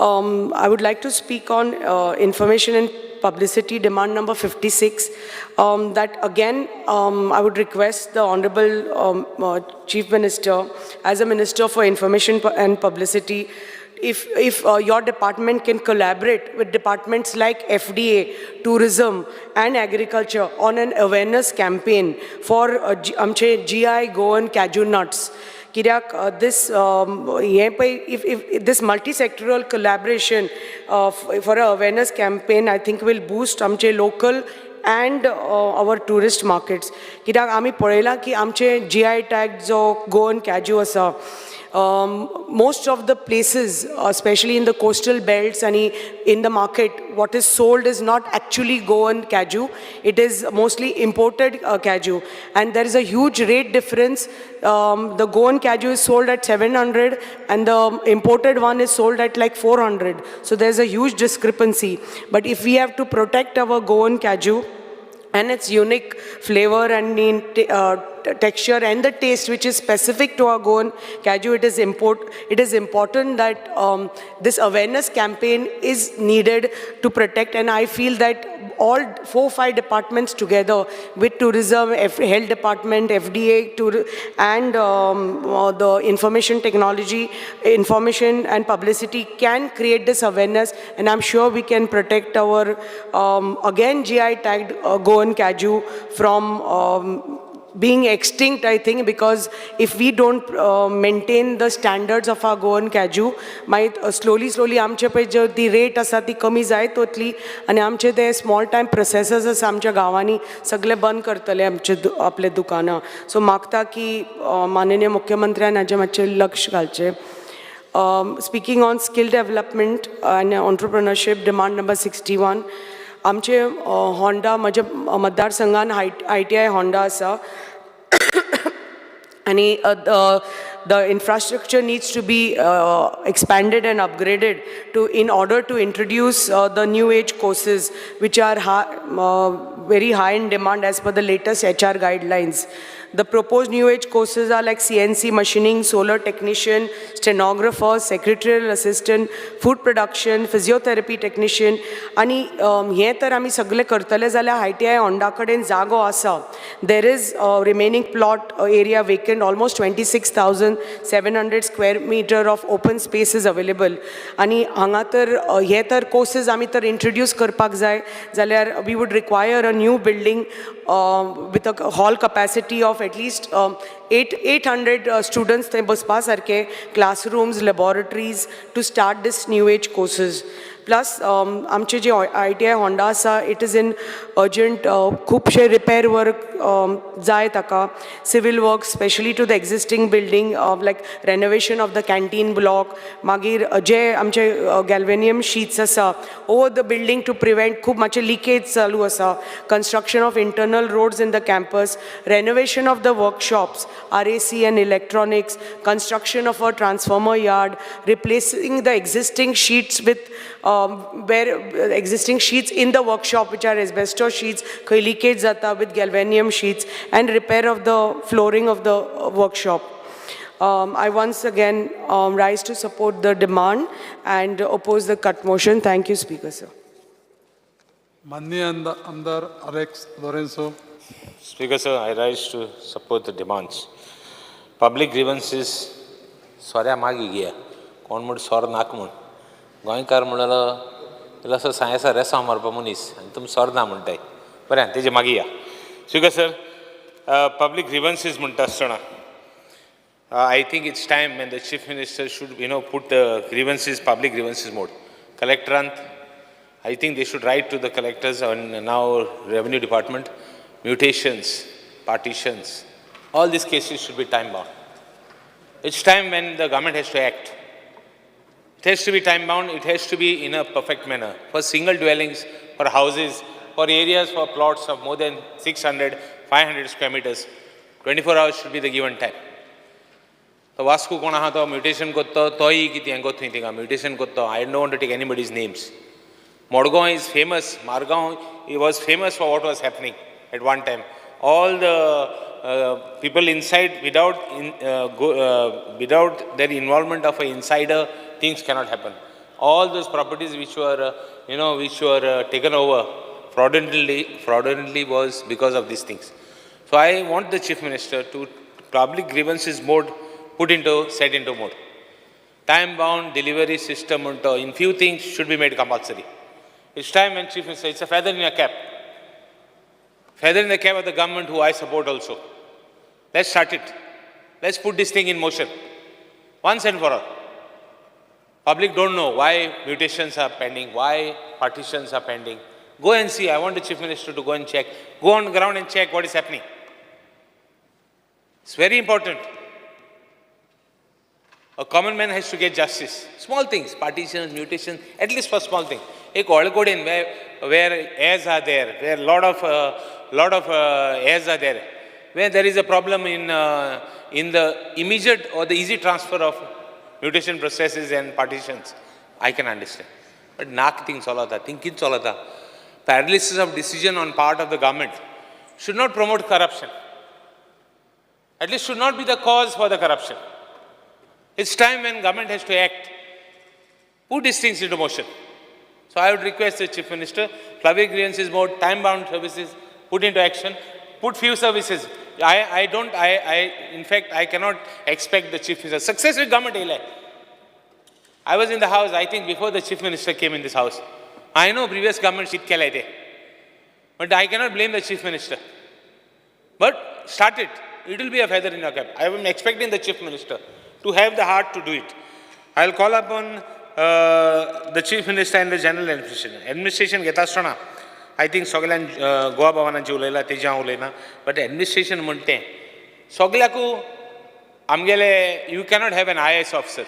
I would like to speak on information and publicity demand number 56. That again, I would request the Honorable Chief Minister, as a Minister for Information and Publicity, if your department can collaborate with departments like FDA, tourism and agriculture on an awareness campaign for आमचे GI Goan cashew nuts. कित्याक this हें पळय if this multi-sectoral collaboration for a awareness campaign, I think, will boost आमचे local and our tourist markets. कित्याक आमी पळयलां की आमचे GI tag जो गोवन कॅज्यू आसा, most of the places, especially in the coastal belts and in the market, what is sold is not actually Goan cashew. It is mostly imported cashew. And there is a huge rate difference. The Goan cashew is sold at 700 and the imported one is sold at like 400. So there's a huge discrepancy. But if we have to protect our Goan cashew and its unique flavor and texture and the taste which is specific to our Goan cashew. It is important that this awareness campaign is needed to protect, and I feel that all 4-5 departments together with tourism, health department, FDA, and the information technology, information and publicity can create this awareness, and I'm sure we can protect our, again, GI tagged Goan cashew from being extinct, I think, because if we don't maintain the standards of our Goan cashew, मागीर slowly slowly आमचे पळय जे ती rate आसा ती कमी जायत वतली आनी आमचे ते स्मॉल टायम प्रोसेसर्स आसा आमच्या गांवांनी सगळे बंद करतले आमचे आपले दुकानां. सो मागता की माननीय मुख्यमंत्र्यान हाजें मातशें लक्ष घालचें. Speaking on skill development and entrepreneurship, demand number 61. आमचे होंडा म्हज्या मतदारसंघान ITI Honda आसा आनी the infrastructure needs to be expanded and upgraded in order to introduce the new age courses which are very high in demand as per the latest HR guidelines. The proposed new age courses are like CNC machining, solar technician, stenographer, secretarial assistant, food production, physiotherapy technician. आनी हें तर आमी सगळें करतले जाल्यार ITI Honda कडेन जागो आसा. There is remaining plot area vacant, almost 26,700 square meter of open space is available. आनी हांगा तर हे तर कोर्सेज आमी तर इंट्रोड्यूस करपाक जाय जाल्यार we would require a new building with a hall capacity of at least 800 students थंय बसपा सारके, classrooms, laboratories to start this new age courses. Plus आमचे जे ITI Honda आसा, it is in urgent खुबशे रिपेर वर्क जाय ताका, civil work specially to the existing building, like renovation of the canteen block. मागीर जे आमचे गॅल्वेनियम शीट्स आसा over the building to prevent खूब मातशे लिकेज चालू आसा, construction of internal roads in the campus, renovation of the workshops, RAC and electronics, construction of a transformer yard, replacing the existing sheets with where existing sheets in the workshop which are asbestos sheets, खंय leakage जाता, with galvanium sheets, and repair of the flooring of the workshop. I once again rise to support the demand and oppose the cut motion. Thank you, Speaker, sir. माननीय आमदार Alex Lourenco. Speaker, sir, I rise to support the demands. Public grievances, सोऱ्या मागी घे कोण म्हण सोर नाक म्हण गोंयकार म्हणलो इल्लोसो सायेसा रेसांव मारपा मनीस आनी तुमी सोर ना म्हणटाय बरें तेजे मागीर या. स्पीकर सर, पब्लीक ग्रिवन्सीस म्हणटा आसतना I think it's time when the chief minister should put the grievances, public grievances mode. कलेक्टरांत I think they should write to the collectors and now revenue department, mutations, partitions, all these cases should be time bound. It's time when the government has to act. It has to be time bound, it has to be in a perfect manner. For single dwellings, for houses, for areas, for plots of more than 600, 500 square meters, 24 hours should be the given time. तो वास्को कोण आहा तो mutation करता तोय कितें हें थंय थिंगा म्युटेशन करता. I don't want to take anybody's names. Modgaon is famous, Margao was famous for what was happening at one time. All the people inside, without their involvement of an insider, things cannot happen. All those properties which were, taken over fraudulently was because of these things. So I want the Chief Minister to public grievances mode set into mode. Time-bound delivery system in few things should be made compulsory. It's time when Chief Minister, it's a feather in your cap. Feather in the cap of the government who I support also. Let's start it. Let's put this thing in motion. Once and for all. Public don't know why mutations are pending, why partitions are pending. Go and see. I want the Chief Minister to go and check. Go on the ground and check what is happening. It's very important. A common man has to get justice. Small things, partitions, mutations, at least for small things. Ek Olgodin where heirs are there, where lot of heirs are there, where there is a problem in the immediate or the easy transfer of mutation processes and partitions, I can understand. But nak thing chalata, thinking chalata. Paralysis of decision on part of the government should not promote corruption. At least should not be the cause for the corruption. It's time when government has to act. Put these things into motion. So I would request the Chief Minister, public grievances board, time-bound services, put into action, put few services. I don't, I in fact, I cannot expect the Chief Minister. Successive government येयले. I was in the house, I think, before the Chief Minister came in this house. I know previous government कित केलें तें. But I cannot blame the Chief Minister. But start it. It will be a feather in your cap. I am expecting the Chief Minister to have the heart to do it. I will call upon the Chief Minister and the General Administration. Administration घेता आसतना I think सगळ्यान गोवा भवनाची उलयला तेजें हांव उलयना, but administration म्हण तें सगळ्याकू आमगेले you cannot have N I S officer,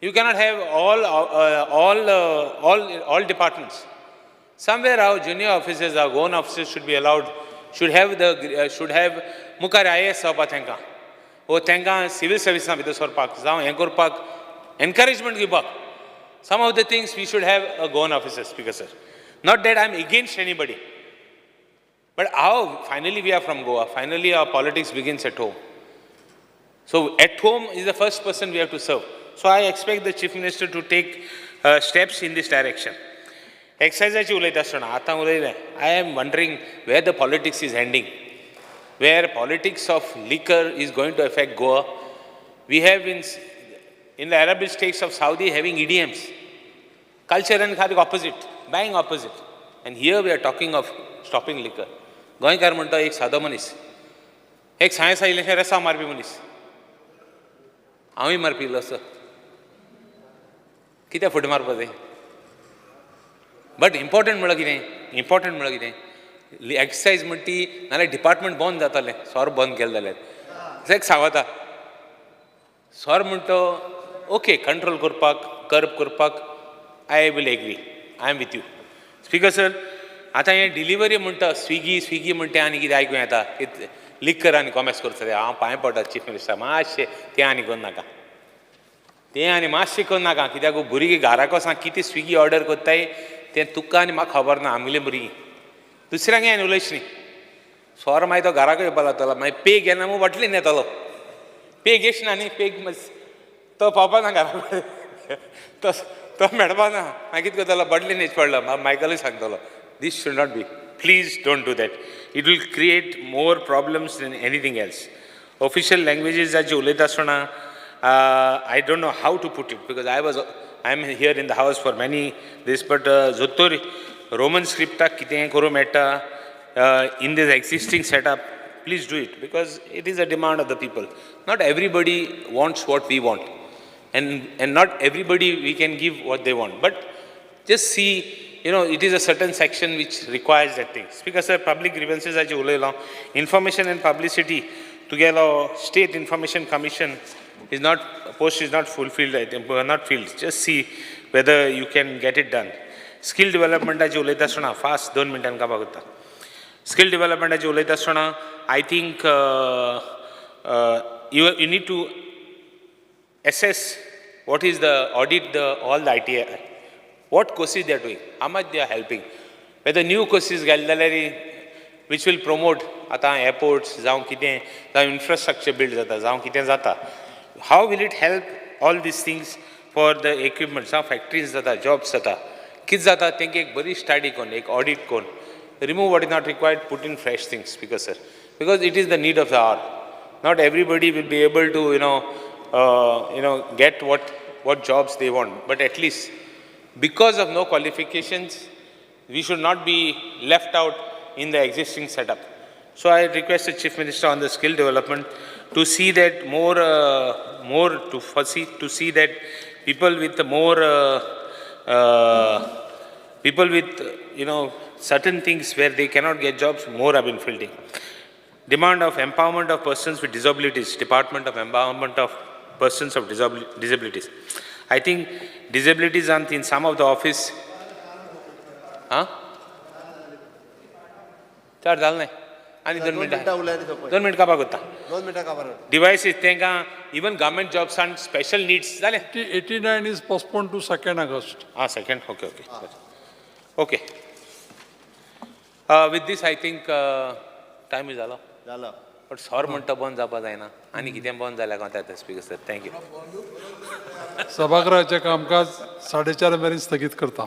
you cannot have all departments. Somewhere our junior officers, our Goan officers should be allowed, should have मुखार IAS जावपा तांकां वो तांकां सिवील सर्विसां भितर सरपाक जावं हें करपाक एनकरेजमेंट दिवपाक. Some of the things we should have a Goan officer, Speaker sir. Not that I am against anybody, but how finally we are from Goa, finally our politics begins at home. So at home is the first person we have to serve. So I expect the Chief Minister to take steps in this direction. एक्सायजाची उलयता आसतना आतां उलयलें, I am wondering where the politics is ending, where politics of liquor is going to affect Goa. We have in the Arab states of Saudi having EDMs. Culture and खातीर opposite, bang opposite. And here we are talking of stopping liquor. गोंयकार म्हणटा एक सादो मनीस, एक science आयिल्लें रेसांव मारपी मनीस, हांवूय मारपी इल्लोसो, कित्याक फुडें मारपा जाय? बट इम्पॉर्टंट म्हळ्यार कितें, इम्पॉर्टंट म्हळ्यार कितें, एक्सायज म्हणटा ती, नाल्यार डिपार्टमेंट बंद जातालें सोरो बंद केलें जाल्यार. एक सांगता, सोरो म्हणटा ओके, कंट्रोल करपाक, कर्ब करपाक, I will agree, I am with you, Speaker sir. आतां हें डिलिवरी म्हणटा, स्विगी स्विगी म्हणटा आनी कितें आयकूं येता, लिकर आनी कॉमर्स करता ते. हांव पांय पडटा चीफ मिनिस्टर, मातशें तें आनी करनाका, तें आनी मातशें करनाका, कित्याक भुरगीं घराक वचोन कितें स्विगी ऑर्डर करताय तें तुका आनी म्हाका खबर ना. आमगेलीं भुरगीं दुसऱ्यांक आनी उलयच न्ही. सोरो मागीर तो घराक येवपा लागतलो, मागीर पेग येना मू, बाटलीन येतलो पेग येश ना न्ही, पेग तो पावपा ना घरा कडेन, तो तो मेळपा ना. मागीर कितें करतलो? बाटलीन येच पडलो. मायकलूय सांगतलो, this should not be. Please don't do that. It will create more problems than anything else. Official लँग्वेजीसाची उलयता आसतना, I don't know how to put it because I am here in the house for many this, but जोत्तोर Roman स्क्रिप्टाक कितेंय करूं मेळटा in this existing setup, please do it, because it is a demand of the people. Not everybody wants what we want, and not everybody we can give what they want. But just see, it is a certain section which requires that thing. Speaker sir, public grievances हाची उलयलो. Information and publicity, तुगेलो State Information Commission is not, post is not fulfilled, I think, not filled. Just see whether you can get it done. Skill development हाची उलयता आसतना, fast 2 मिनटां काबार करता. Skill development हाची उलयता आसतना, I think you need to assess what is the audit the all the ITI, what courses they are doing, how much they are helping, whether new courses घाले जाल्यार which will promote. आतां airports जावं कितें जावं, infrastructure build जाता जावं कितें जाता, how will it help all these things for the equipment, जावं factories जाता, jobs जाता, कितें जाता, तेंके एक बरी स्टडी करून, एक ऑडिट करून, remove what is not required, put in fresh things, because sir, because it is the need of the hour. Not everybody will be able to get what jobs they want, but at least because of no qualifications, we should not be left out in the existing setup. So I request the Chief Minister on the skill development to see that more to foresee, to see that people with the more, people with, certain things where they cannot get jobs, more have been fielding. Demand of empowerment of persons with disabilities, Department of Empowerment of Persons of Disabilities. I think disabilities are in some of the office. Huh? चड जालें न्हय आनी 2 मिनटां, 2 मिनटां काबार करता. 2 मिनटां काबार. डिवायसीस तांकां, even government jobs and special needs जालें. 89 is postponed to 2nd August. Ah, second, okay. With this I think time is जालो. जालो. बट सोरो म्हणटा बंद जावपा जायना. आनी कितें बंद जाल्यार कोता येता स्पीकर सर. Thank you. सभागृहाचें कामकाज 4:30 मेरेन स्थगीत करता.